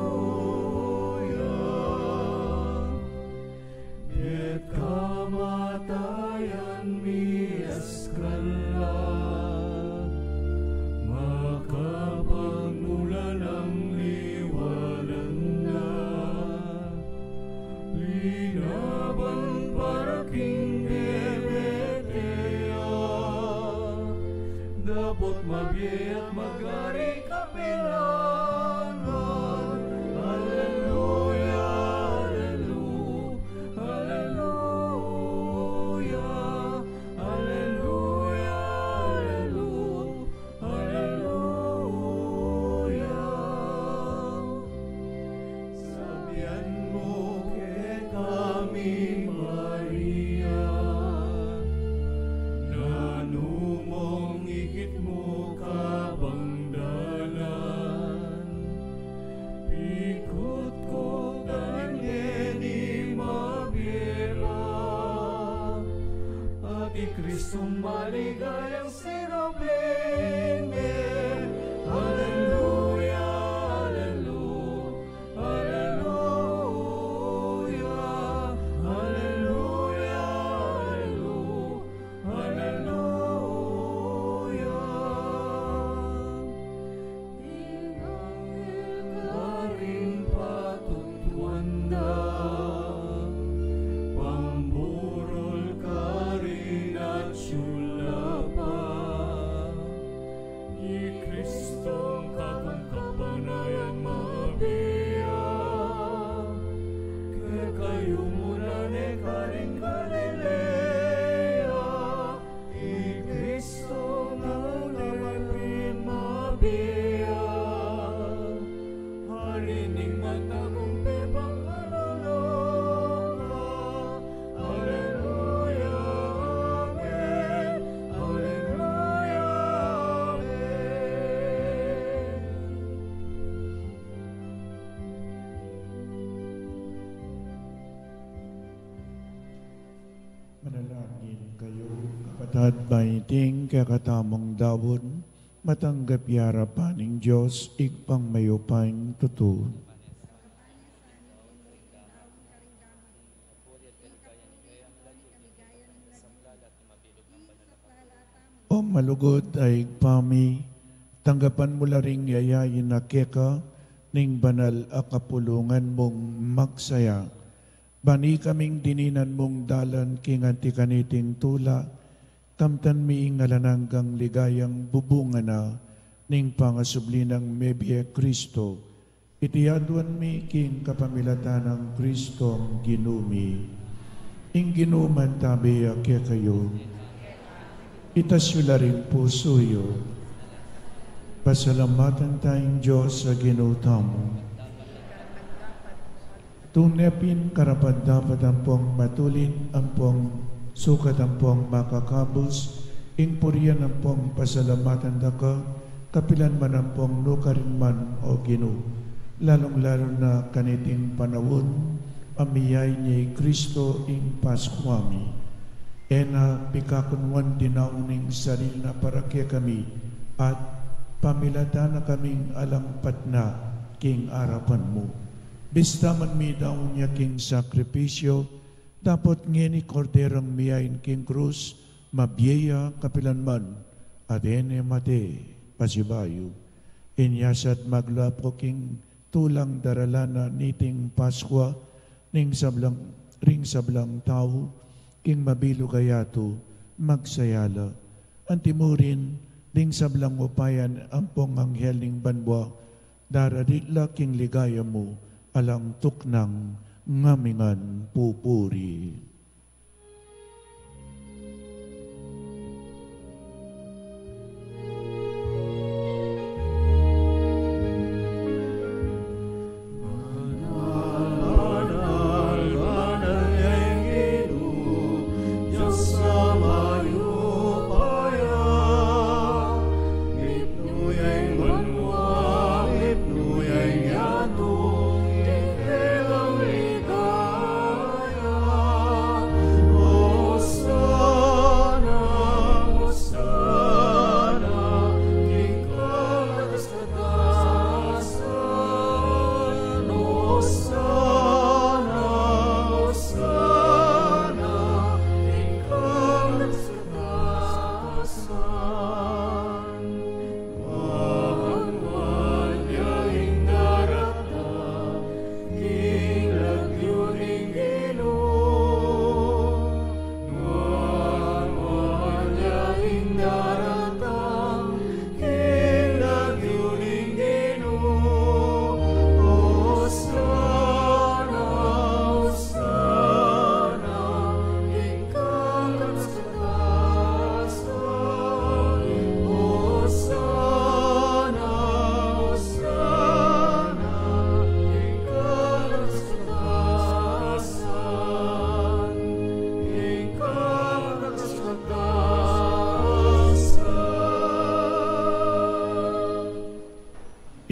Deng kamatayan mias kanan la, makapagmulalang liwanan na. Linaban para king mebie ya, dapot mabie at magari kapilan man. Aleluya, aleluya, aleluya, aleluya, aleluya, aleluya. Sabian mu kekami, Maria, nanu mung ikit mu kabang dalan, pikut ku kanan ngeni mabie la, at i Kristung maligayang sinubling mi. Aleluya, aleluya, aleluya, aleluya, aleluya, aleluya. Ing anghel karin patutuan da, pamburul karin atiu la pa. I Kristong kakung kapanayan mabie ya kekayu mula ne karin Galilea. I Kristong mula ne pin mabie ya, ari ning matagumpay pangalalaga. Aleluya, amen. Aleluya, amen. Manalangin kayu, kapatad, ban iting kekatamung daun matanggap ya arapan ning Dios Ibpang mayupayang tutu. O malugud a Ibpa mi, tanggapan mu la ring yayain a keka ning banal a kapulungan mung magsaya, ban ikaming dininan mung dalan king anti kaniting tula, kamtan mi ing alang anggang ligayang bubunga na ning pangasubli nang mebie Kristo. Iti aduan mi king kapamilatan nang Kristong Ginu mi. Ing Ginu mantabi ya kekayu. Itas yu la ring pusu yu. Pasalamatan ta ing Dios a Ginu tamu. Tune pin karapat-dapat ampong matulid, ampong sukat, ampong makakabus ing purian ampong pasalamatan da ka, kapilan man ampong nukarin man, O Ginu, lalung-lalu na kaniting panaun a miyain ya i Kristo ing Paskua mi. E na pikakunwan dinaun ing sarili na para kekami, at pamilatan na kaming alang patna king arapan mu. Bista man midaun ya king sakripisyu, dapot ngeni Korderong miyain king krus, mabie ya kapilan man, at e ne mate pasibayu. Inya sa at maglapu king tulang daralan na niting Paskua, ning sablang, ring sablang tau, king mabilug a yatu, magsaya la. Antimurin, ding sablang upaya ampong anghel ning banua, daralit la king ligaya mu, alang tuknang ngamingan pupuri.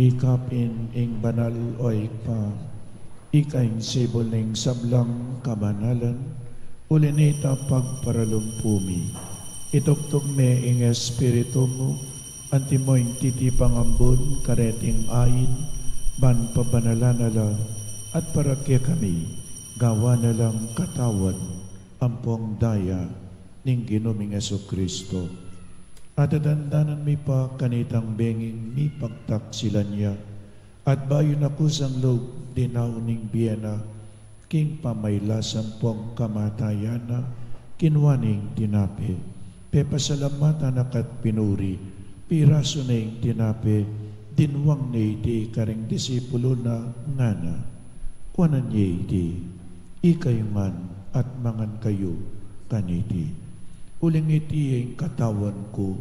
Ikapin ing banal, o Ibpa, ika ing sibul ning sablang kabanalan, uli nita pagparalumpu mi. Itugtug me ing Espiritu mu, antimo ing titipang ambun kareting ain, ban pabanalan na la, at para kekami, gawan na lang katawan ampong daya ning Ginu ming Jesucristo. At dadandanan mi pa kanitang benging mipagtaksilan ya, at bayu na kusang lub dinaun ing bie na, king pamailas ampong kamatayan na, kinua ne ing tinape, pepasalamatan na ka't pinuri, pirasu ne ing tinape, dinwang ne iti karing disipulu na, ngana: Kuanan ye iti, ikayu ngan at mangan kayu kaniti. Uling iti ing katawan ku,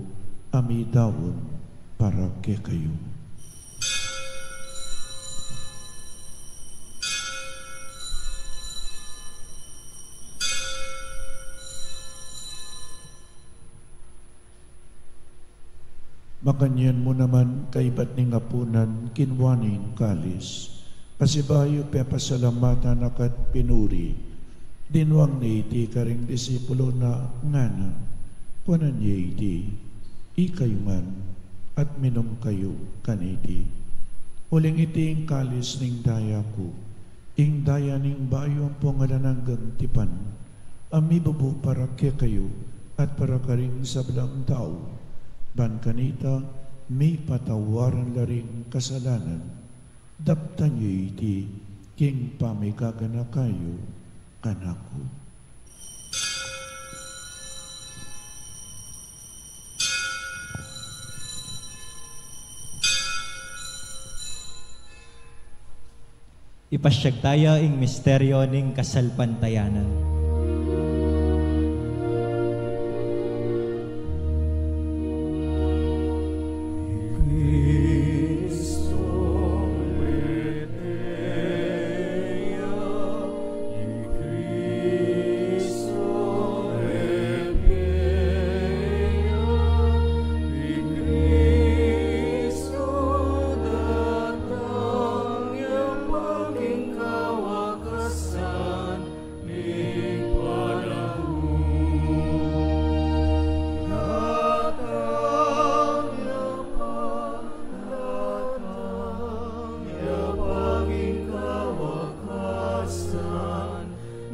a midaun para kekayu. Makanyan mu naman, kaibat ning apunan, kinua ne ing kalis, pasibayu pepasalamatan na ka't pinuri, dinwang ne iti karing disipulu na, ngana: Kuanan ye iti, ikayu ngan at minum kayu kaniti. Uling iti ing kalis ning daya ku, ing daya ning bayu ampong alang anggang tipan, a mibubu para kekayu at para karing sablang tau, ban kanita mipatawaran la ring kasalanan. Daptan yu iti king pamigaganaka yu kanaku. Ipasyag taya ing misteryo ning kasalpantayanan.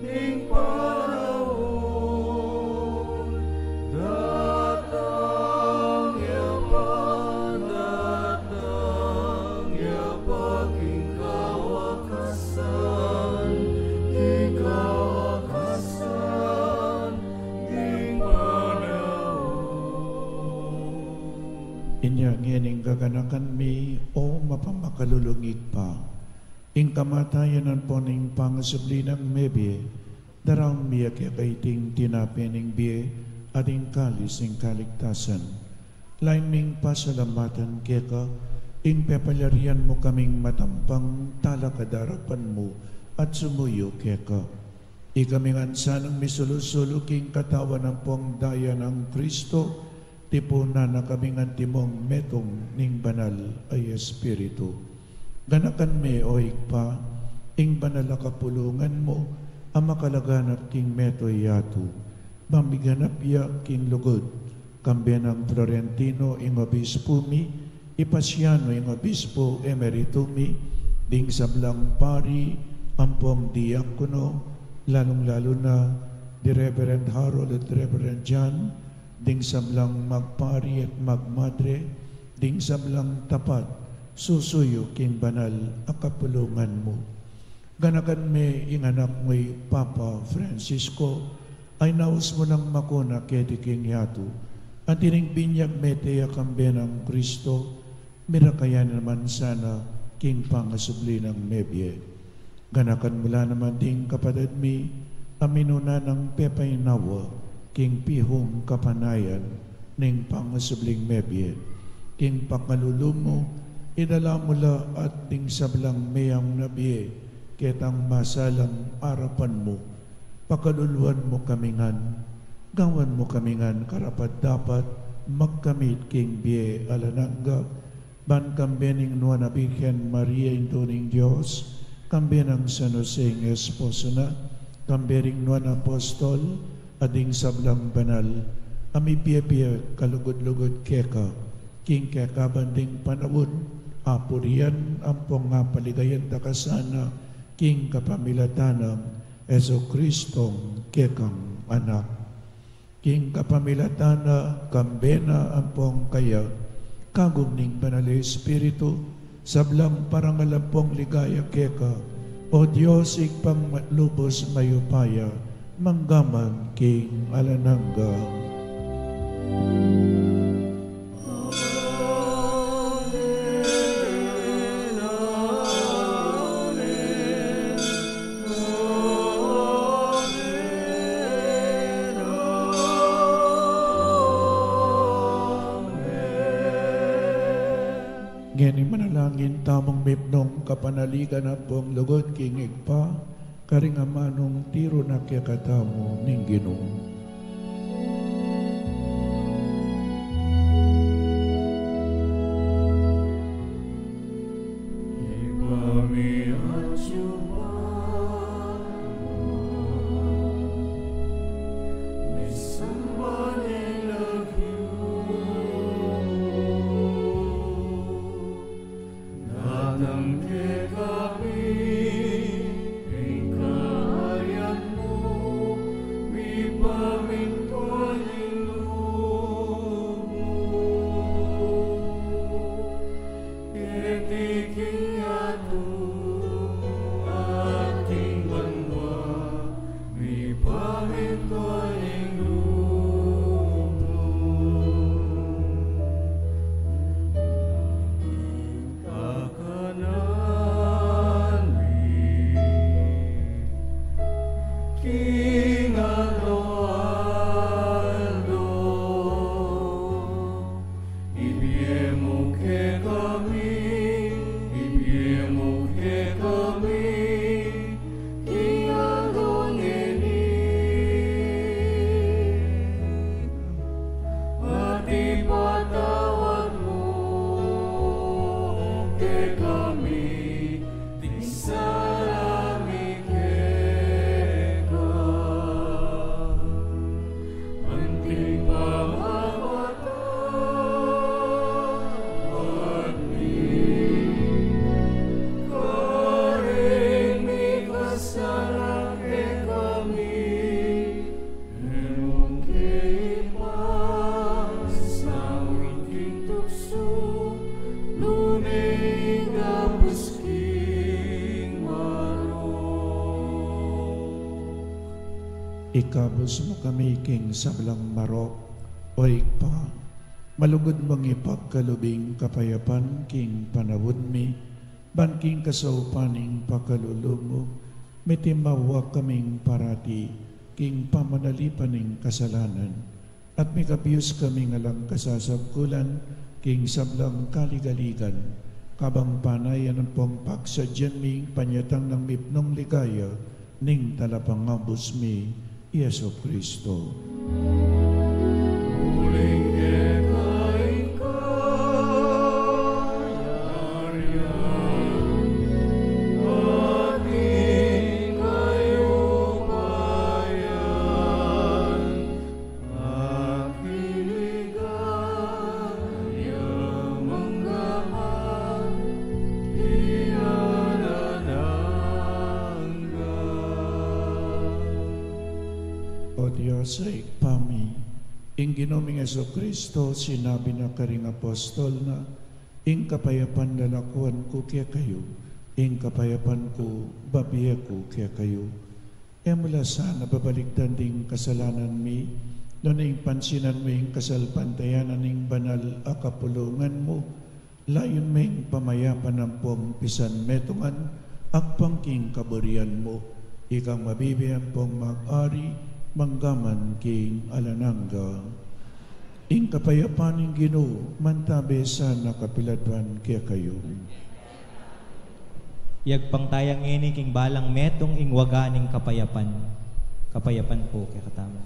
Ning panaun, datang ya pa, datang ya pa, king kawakasan, king kawakasan, ning panaun. Inya ngening gaganakan mi, o mapamakalulung Ibpa, ing kamatayan ampon ing pangasubli nang mebie, daraun mi ya keka iting tinape ning bie at ing kalis ning kaligtasan. Lain ming pasalamatan keka ing pepalyarian mu kaming matampang talakad king arapan mu at sumuyu keka. Ikami ngan sanang misulu-sulu king katawan ampong daya nang Kristo, tipunan na kaming antimong metung ning Banal a Espiritu. Ganakan me, o Ibpa, ing banal a kapulungan mu a makalaganap king mabilug a yatu, ban miganap ya king lugud, kambe nang Florentino ing obispu mi, i Paciano ing obispu emeritu mi, ding sablang pari ampong diakono, lalung-lalu na di Reverend Harold at Reverend John, ding sablang magpari at magmadre, ding sablang tapat susuyu king banal a kapulungan mu. Ganakan me ing anak mu i Papa Francisco, a inaus mu nang makuna keti king yatu, at ining binyag mete ya kambe nang Kristo, mirakayan naman sana king pangasubli nang mebie. Ganakan mu la naman ding kapatad mi a minuna nang pepainawa king pihung kapanayan ning pangasubling mebie. King pakalulu mu, idala mu la at ding sablang meyang na bie ketang masalang arapan mu. Pakaluluan mu kami ngan, gawan mu kami ngan karapat-dapat magkamit king bie alang angga, Ban kambe ning nuan a Birhen Maria, Indu ning Dios, kambe nang San Jose ing esposo na, kambe ring nuan a apostol, at ding sablang banal a mibie-bie kalugud-lugud keka, king kekaban ding panaun, apurian ampong apaligayan da ka sana, king kapamilatan nang Jesucristong kekang Anak. King kapamilatan na, kambe na ampong kaya, kagum ning Banal a Espiritu, sablang parangal ampong ligaya keka, O Dios, Ibpang lubos mayupaya, mangga man king alang angga. Ngeni manalangin tamung mipnung kapanaligan ampong lugud king Ibpa, karing amanung tiru na kekatamu ning Ginu. Ibpa mi atsu ka banua, misamban ya ing lagyu mu, datang kekami ing kaharian mu, mipamintuan ing lub mu keti king yatu at king banua, mipamintuan ing lub mu. Ing kakanan mi king aldo-aldo, ibie mu kekami, ibie mu kekami, king aldo ngeni. At ipatawad mu kekami ding sala mi keka, anti pamapatawad mi karing mikasala kekami. E mu ke ipasa king tuksu, nune ikabus king marok. Ikabus mu kami king sablang marok, O Ibpa, malugud mung ipagkalub ing kapayapan king panaun mi, ban king kasaupan ning pakalulu mu, mitimawa kaming parati king pamanalipan ning kasalanan, at mikabius kaming alang kasasabkulan king sablang kaligaligan, kabang panayan ampong pagsadyan mi ing panyatang nang mipnung ligaya ning Talapangabus mi, i Jesucristo. Uling keka ing kayarian, at ing kayupayan, at ing ligaya mangga man king alang angga. O Dios a Ibpa mi, ing Ginu ming Jesucristo sinabi na karing apostol na, Ing kapayapan lalakuan ku kekayu, ing kapayapan ku babie ku kekayu. E mu la sana babalikdan ding kasalanan mi, nune ing pansinan mu ing kasalpantayanan ning banal a kapulungan mu, layun me ing pamayapan ampong pisanmetungan agpang king kaburian mu, ikang mabibie ampong mag-ari mangga man king alang angga. Ing kapayapan ning Ginu mantabe sana kapilan ban kekayu. Yagpang taya ngeni king balang metung ing waga ning kapayapan. Kapayapan pu kekatamu.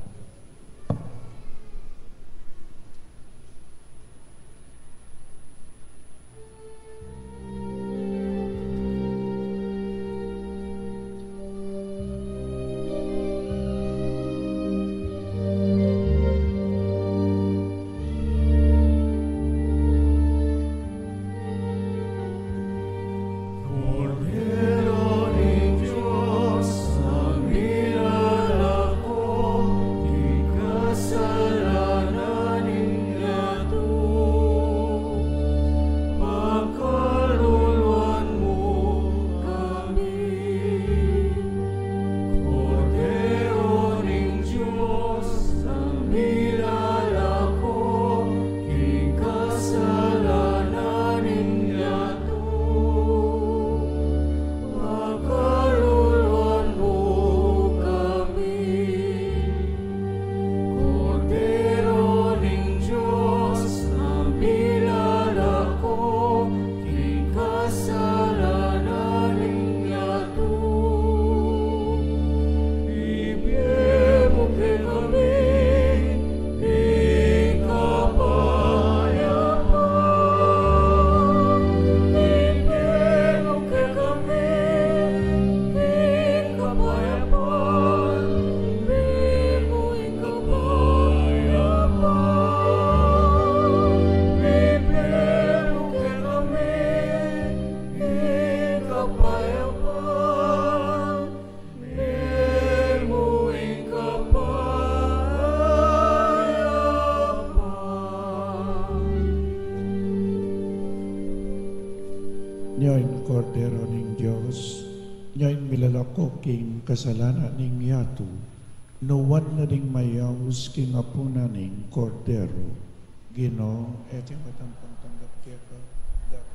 king kasalanan ning yatu, nuan na ding mayaus king apunan ning Kordero. Ginu, e ke matampang tanggap keka, da-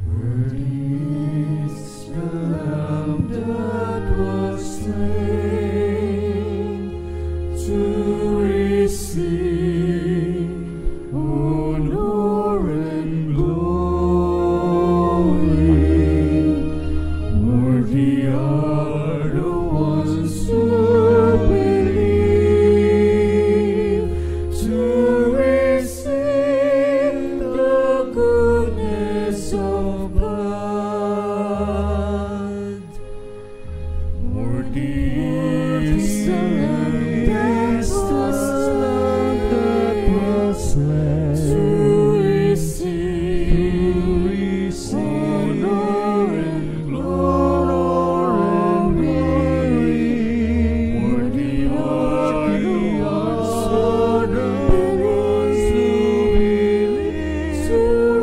Worthy is the Lamb that was slain to receive honor and glory. Worthy are the ones who believe to receive the goodness of God. Worthy is the Lamb that was slain to receive honor and glory. Worthy are the ones who believe to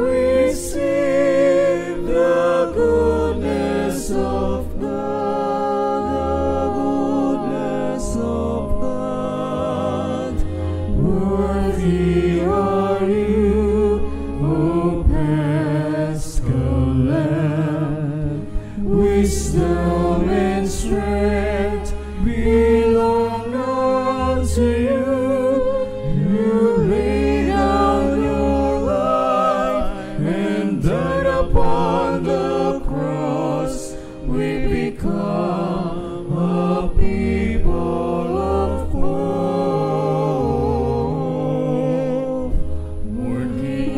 receive the goodness of God, the goodness of God. Worthy are you, O Paschal Lamb. Wisdom and strength belong unto you. You laid down your life and died upon the cross. We become a people of hope. Worthy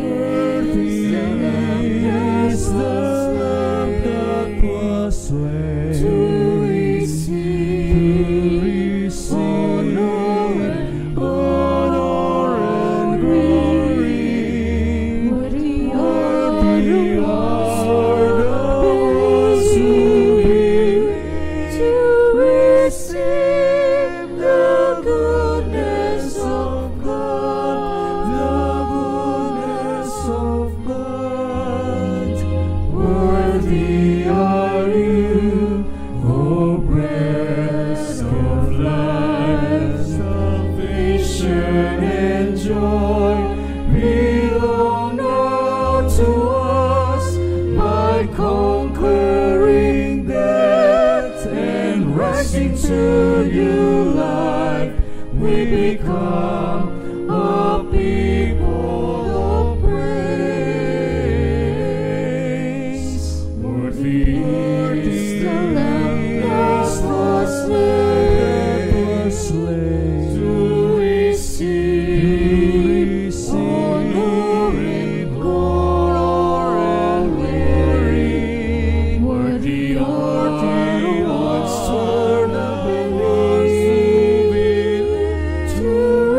is the Lamb that was slain to receive honor and glory. Worthy are those who live to receive the goodness of God, the goodness of God. Worthy are you, O breast of life. Salvation and joy belong now to us. By conquering death and rising to new life, we become a people of praise. Worthy is the Lamb that was slain to receive honor and glory. Worthy are the ones who believe to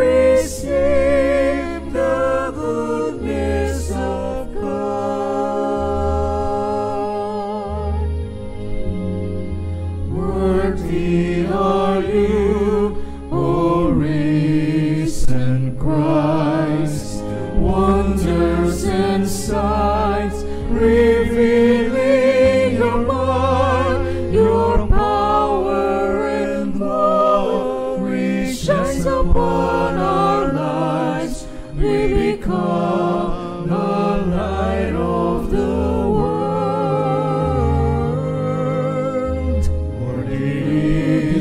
receive the goodness of God. Worthy are you, O risen Christ, wonders and signs revealing your might, your power and glory shines upon our lives. We become the light of the world. Worthy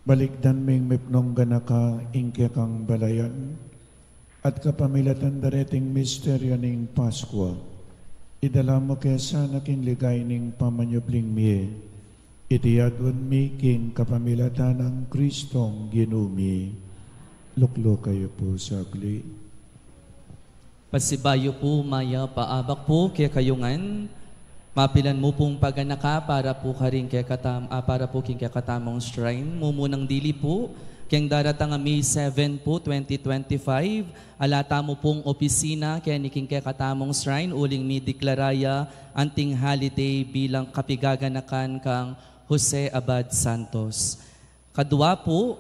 Balikdan ming mipnung ganaka ing kekang balayan, at kapamilatan da reting misteryo ning Paskwa, idala mu ke sana king ligaya ning pamanyubling mie. Iti adwan mi king kapamilatan nang Kristong Ginu mi. Lukluk kayu pu saglit. Pasibayu pu, mayap a abak pu kekayu ngan. Mapilan mu pung paganaka para pu karing kekatam-, ah, para pu king kekatamung shrine. Mumunang dili pu, keng daratang a May seven pu, twenty twenty-five, ala tamu pung opisina keni king kekatamung shrine uling mideklara ya anting holiday bilang kapigaganakan kang Jose Abad Santos. Kadwa pu,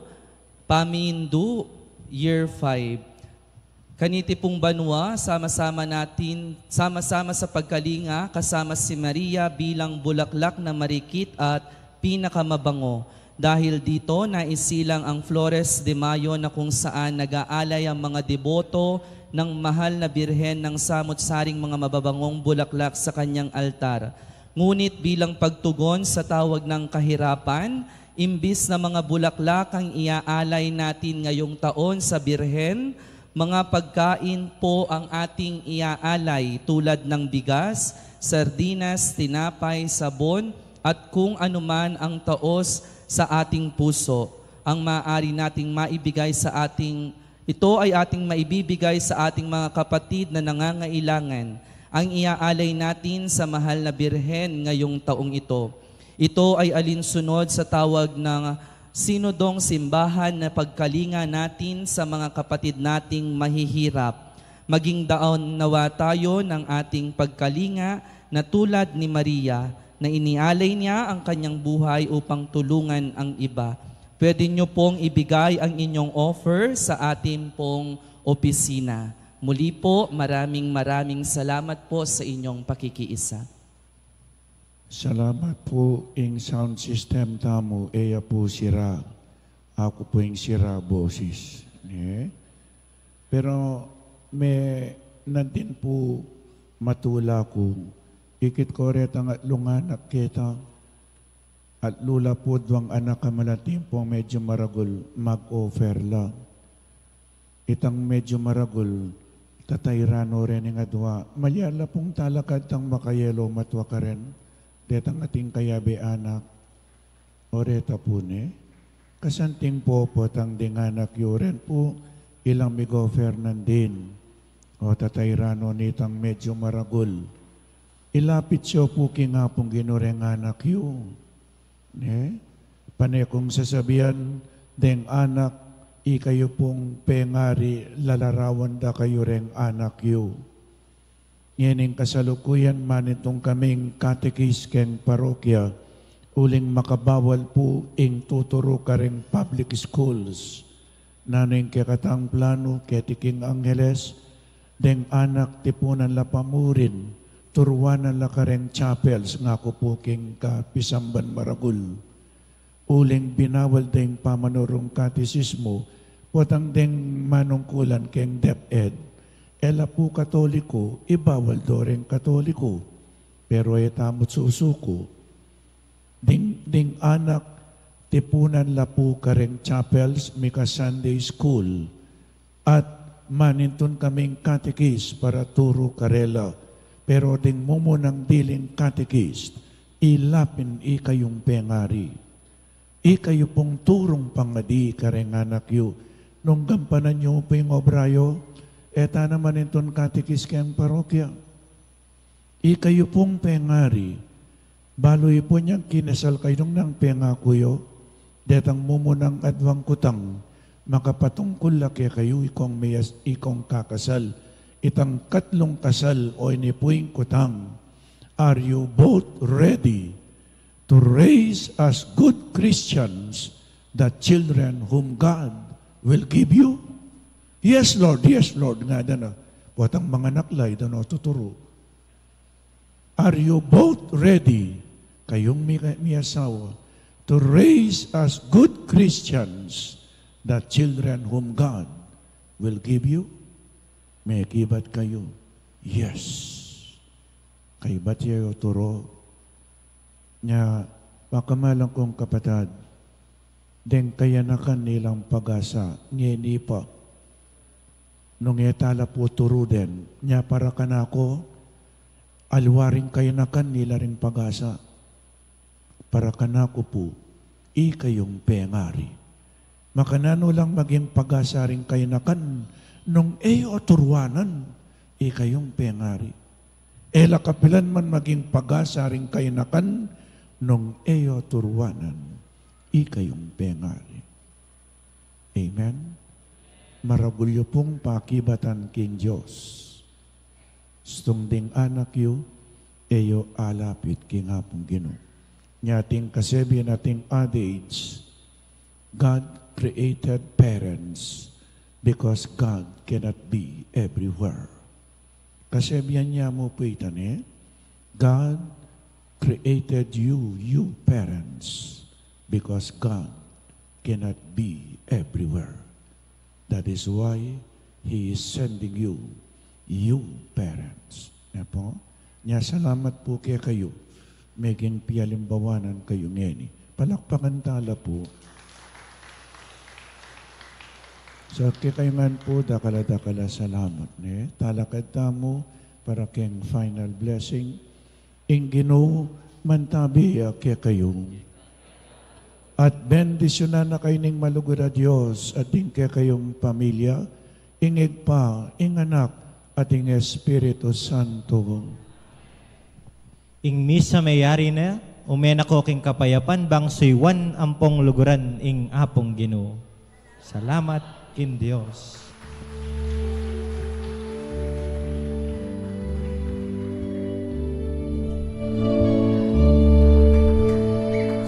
pamiindu, year five. Kaniti pung banua, sama-sama natin, sama-sama sa pagkalinga, kasama si Maria bilang bulaklak na marikit at pinakamabango. Dahil dito, naisilang ang Flores de Mayo, na kung saan nag-aalay ang mga deboto ng mahal na Birhen ng samut-saring mga mababangong bulaklak sa kanyang altar. Ngunit bilang pagtugon sa tawag ng kahirapan, imbis na mga bulaklak ang iaalay natin ngayong taon sa Birhen, mga pagkain po ang ating iaalay, tulad ng bigas, sardinas, tinapay, sabon, at kung anuman ang taos sa ating puso. Ang maaari nating maibigay sa ating, ito ay ating maibibigay sa ating mga kapatid na nangangailangan. Ang iaalay natin sa mahal na Birhen ngayong taong ito. Ito ay alinsunod sa tawag ng Sinodong Simbahan na pagkalinga natin sa mga kapatid nating mahihirap. Maging daan nawa tayo ng ating pagkalinga na tulad ni Maria, na inialay niya ang kanyang buhay upang tulungan ang iba. Pwede niyo pong ibigay ang inyong offer sa atin pong opisina. Muli po, maraming, maraming salamat po sa inyong pakikiisa. Salamat pu. Ing sound system tamu, e ya pu sira. Aku pu ing sira boses. Ne? Pero me nandin pu matula ku. Ikit ko retang atlu ngan anak keta. Atlu la pu, duang anak a malati pung medyu maragul, mag-offer la. Itang medyu maragul, tatayran no ren ing adua. Malyari la pung talakad tang makayelo matua karen detang ating kayabe anak. O reta pu ne, kasanting popot tang ding anak yu ren pu, ilang mig-offer nandin. O tatayran no nitang medyu maragul. Ilapit yu pu king Apung Ginu reng anak yu. Ne? Pane kung sasabian, deng anak, ikayu pung pengari, lalarawan da kayu reng anak yu. Ngening kasalukuyan, manintun kaming katekis keng parokya, uling makabawal pu ing tuturu kareng public schools. Nanu ing kekatang planu keti king Angeles? Deng anak tipunan la pamurin, turuanan la kareng chapels, ngaku pu king kapisamban maragul. Uling binawal deng pamanurung katesismu, potang deng manungkulan keng DepEd, e la pu Katoliko, ibawal do reng Katoliko. Pero e tamu susuku. Ding, ding anak, tipunan la pu kareng chapels, mika Sunday school, at manintun kaming katekis para turu karela. Pero ding mumunang diling katekis, ila pin ikayung pengari. Ikayu pung turung pangadi kareng anak yu. Nung gampanan yu pu ing obra yu, e ta na manintun katekis keng parokya. Ikayu pung pengari, balu yu pu nyang kinasal kayu nung nang pengaku yu, detang mumunang adwang kutang, makapatungkul la kekayu ikong miyas-, ikong kakasal, itang katlung kasal o ini pu ing kutang. Are you both ready to raise as good Christians, the children whom God will give you? Yes, Lord, yes, Lord, ngada na. Potang manganak la, e da no tuturu. Are you both ready, kayung mi-, miyasawa, to raise as good Christians the children whom God will give you? Mekibat kayu? Yes. Kaybat ya yu turu. Nya, pakamalan kung kapatad, Deng kayanakan ilang pag-asa, ngeni pa. Nung e ta la pu turu den, nya para kanaku, aliwa ring kayanakan ila ring pag-asa. Para kanaku pu, ikayung pengari. Makananu lang maging pag-asa ring kayanakan, nung e yo turuanan, ikayung pengari. E la kapilan man maging pag-asa ring kayanakan, nung e yo turuanan, ikayung pengari. Amen. Maragul yu pung pakibatan king Dios. Stung ding anak yu, e yu alapit king Apung Ginu. Nya ating kasebi na ating adage, God created parents because God cannot be everywhere. Kasebian ya mu pu ita ne, God created you, you parents, because God cannot be everywhere. That is why He is sending you, you parents. Ne pu? Nya salamat pu kekayu. Meging pialimbawanan kayu ngeni. Palakpakan ta la pu. So, kekayu ngan pu, dakal a, dakal a salamat, ne? Talakad tamu para keng final blessing. Ing Ginu mantabi ya kekayu. At bendisyunan na kayu ning malugud a Dios at ding kekayung pamilya, ing Ibpa, ing Anak, at ing Espiritu Santo. Ing misa meyari na, ume na ko king kapayapan, bang suyuan ampong luguran ing Apung Ginu. Salamat king Dios.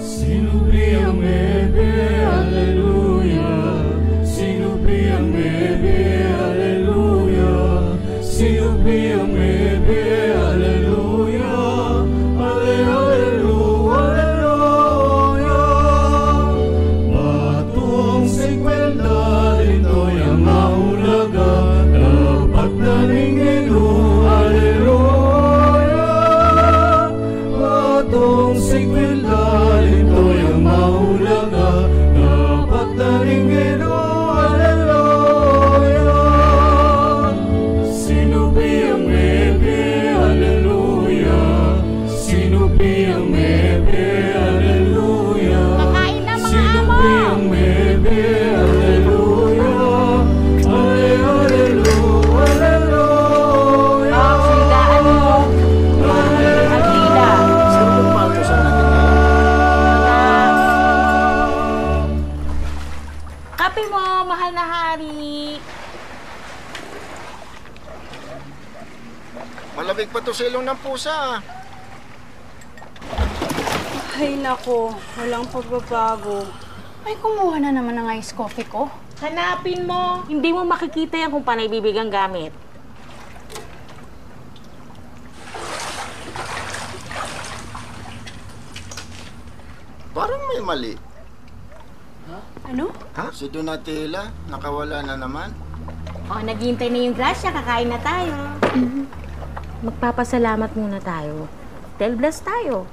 Sinu biang mebe, aleluya. Sinu biang mebe, aleluya. Sinu biang mebe, aleluya. Ale, aleluya, aleluya. Batung singkwenta, linto yang mahulaga, dapat na ning Ginu, aleluya. Batung singkwenta, linto yang mahulaga, dapat na ning Ginu, aleluya. Sinu biang mebe, aleluya. Sinu biang mebe, aleluya. Kakain na, mga amo. Sinu biang mebe, aleluya. Ale, aleluya, aleluya. Ah, saligaan mo. Ale, Atila. Sino pong pangalan sa atin? Kape mo, mahal na hari. Malamig pa to sa ilong ng pusa, ah. Ay, nako, walang pagbabago. Ay, kumuha na naman ng ice coffee ko. Hanapin mo. Hindi mo makikita yan kung paano ibibigay ang gamit. Parang may mali. Ano? Ha? Si Donatella, nakawala na naman. O, naghihintay na yung grasya, kakain na tayo. Magpapasalamat muna tayo. Tell bless tayo.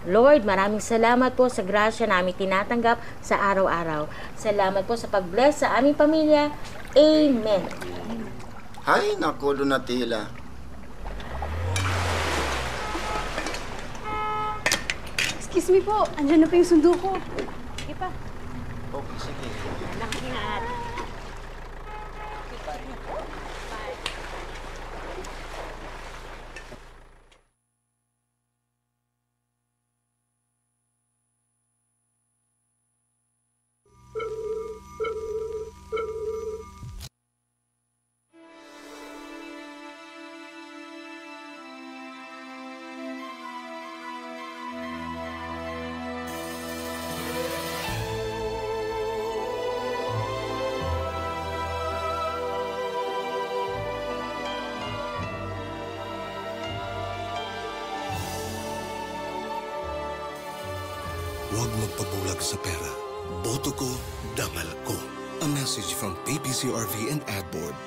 Lord, maraming salamat po sa grasya na aming tinatanggap sa araw-araw. Salamat po sa pag-bless sa aming pamilya. Amen. Hay, naku, Donatella. Excuse me po, andyan na po yung sundo ko. Sige pa. Okay, sige. Anak, ingat. Huwag magpabulag sa pera. Boto ko, dangal ko. A message from P P C R V and Ad Board.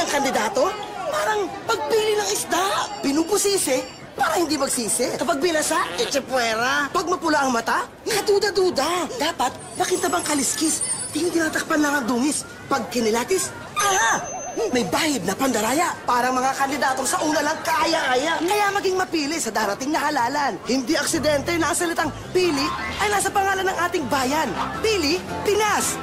Kandidato, parang pagpili ng isda, pinupusisi para hindi magsisi. Kapag binasa, eche puwera. Pag mapula ang mata, kaduda-duda. Dapat makintabang kaliskis, di yung tinatakpan lang ang dungis. Pag kinilatis, aha! May bahid na pandaraya para mga kandidatong sa una lang kaaya-aya. Kaya maging mapili sa darating na halalan. Hindi aksidente na ang salitang pili ay nasa pangalan ng ating bayan. Pili, Pinas!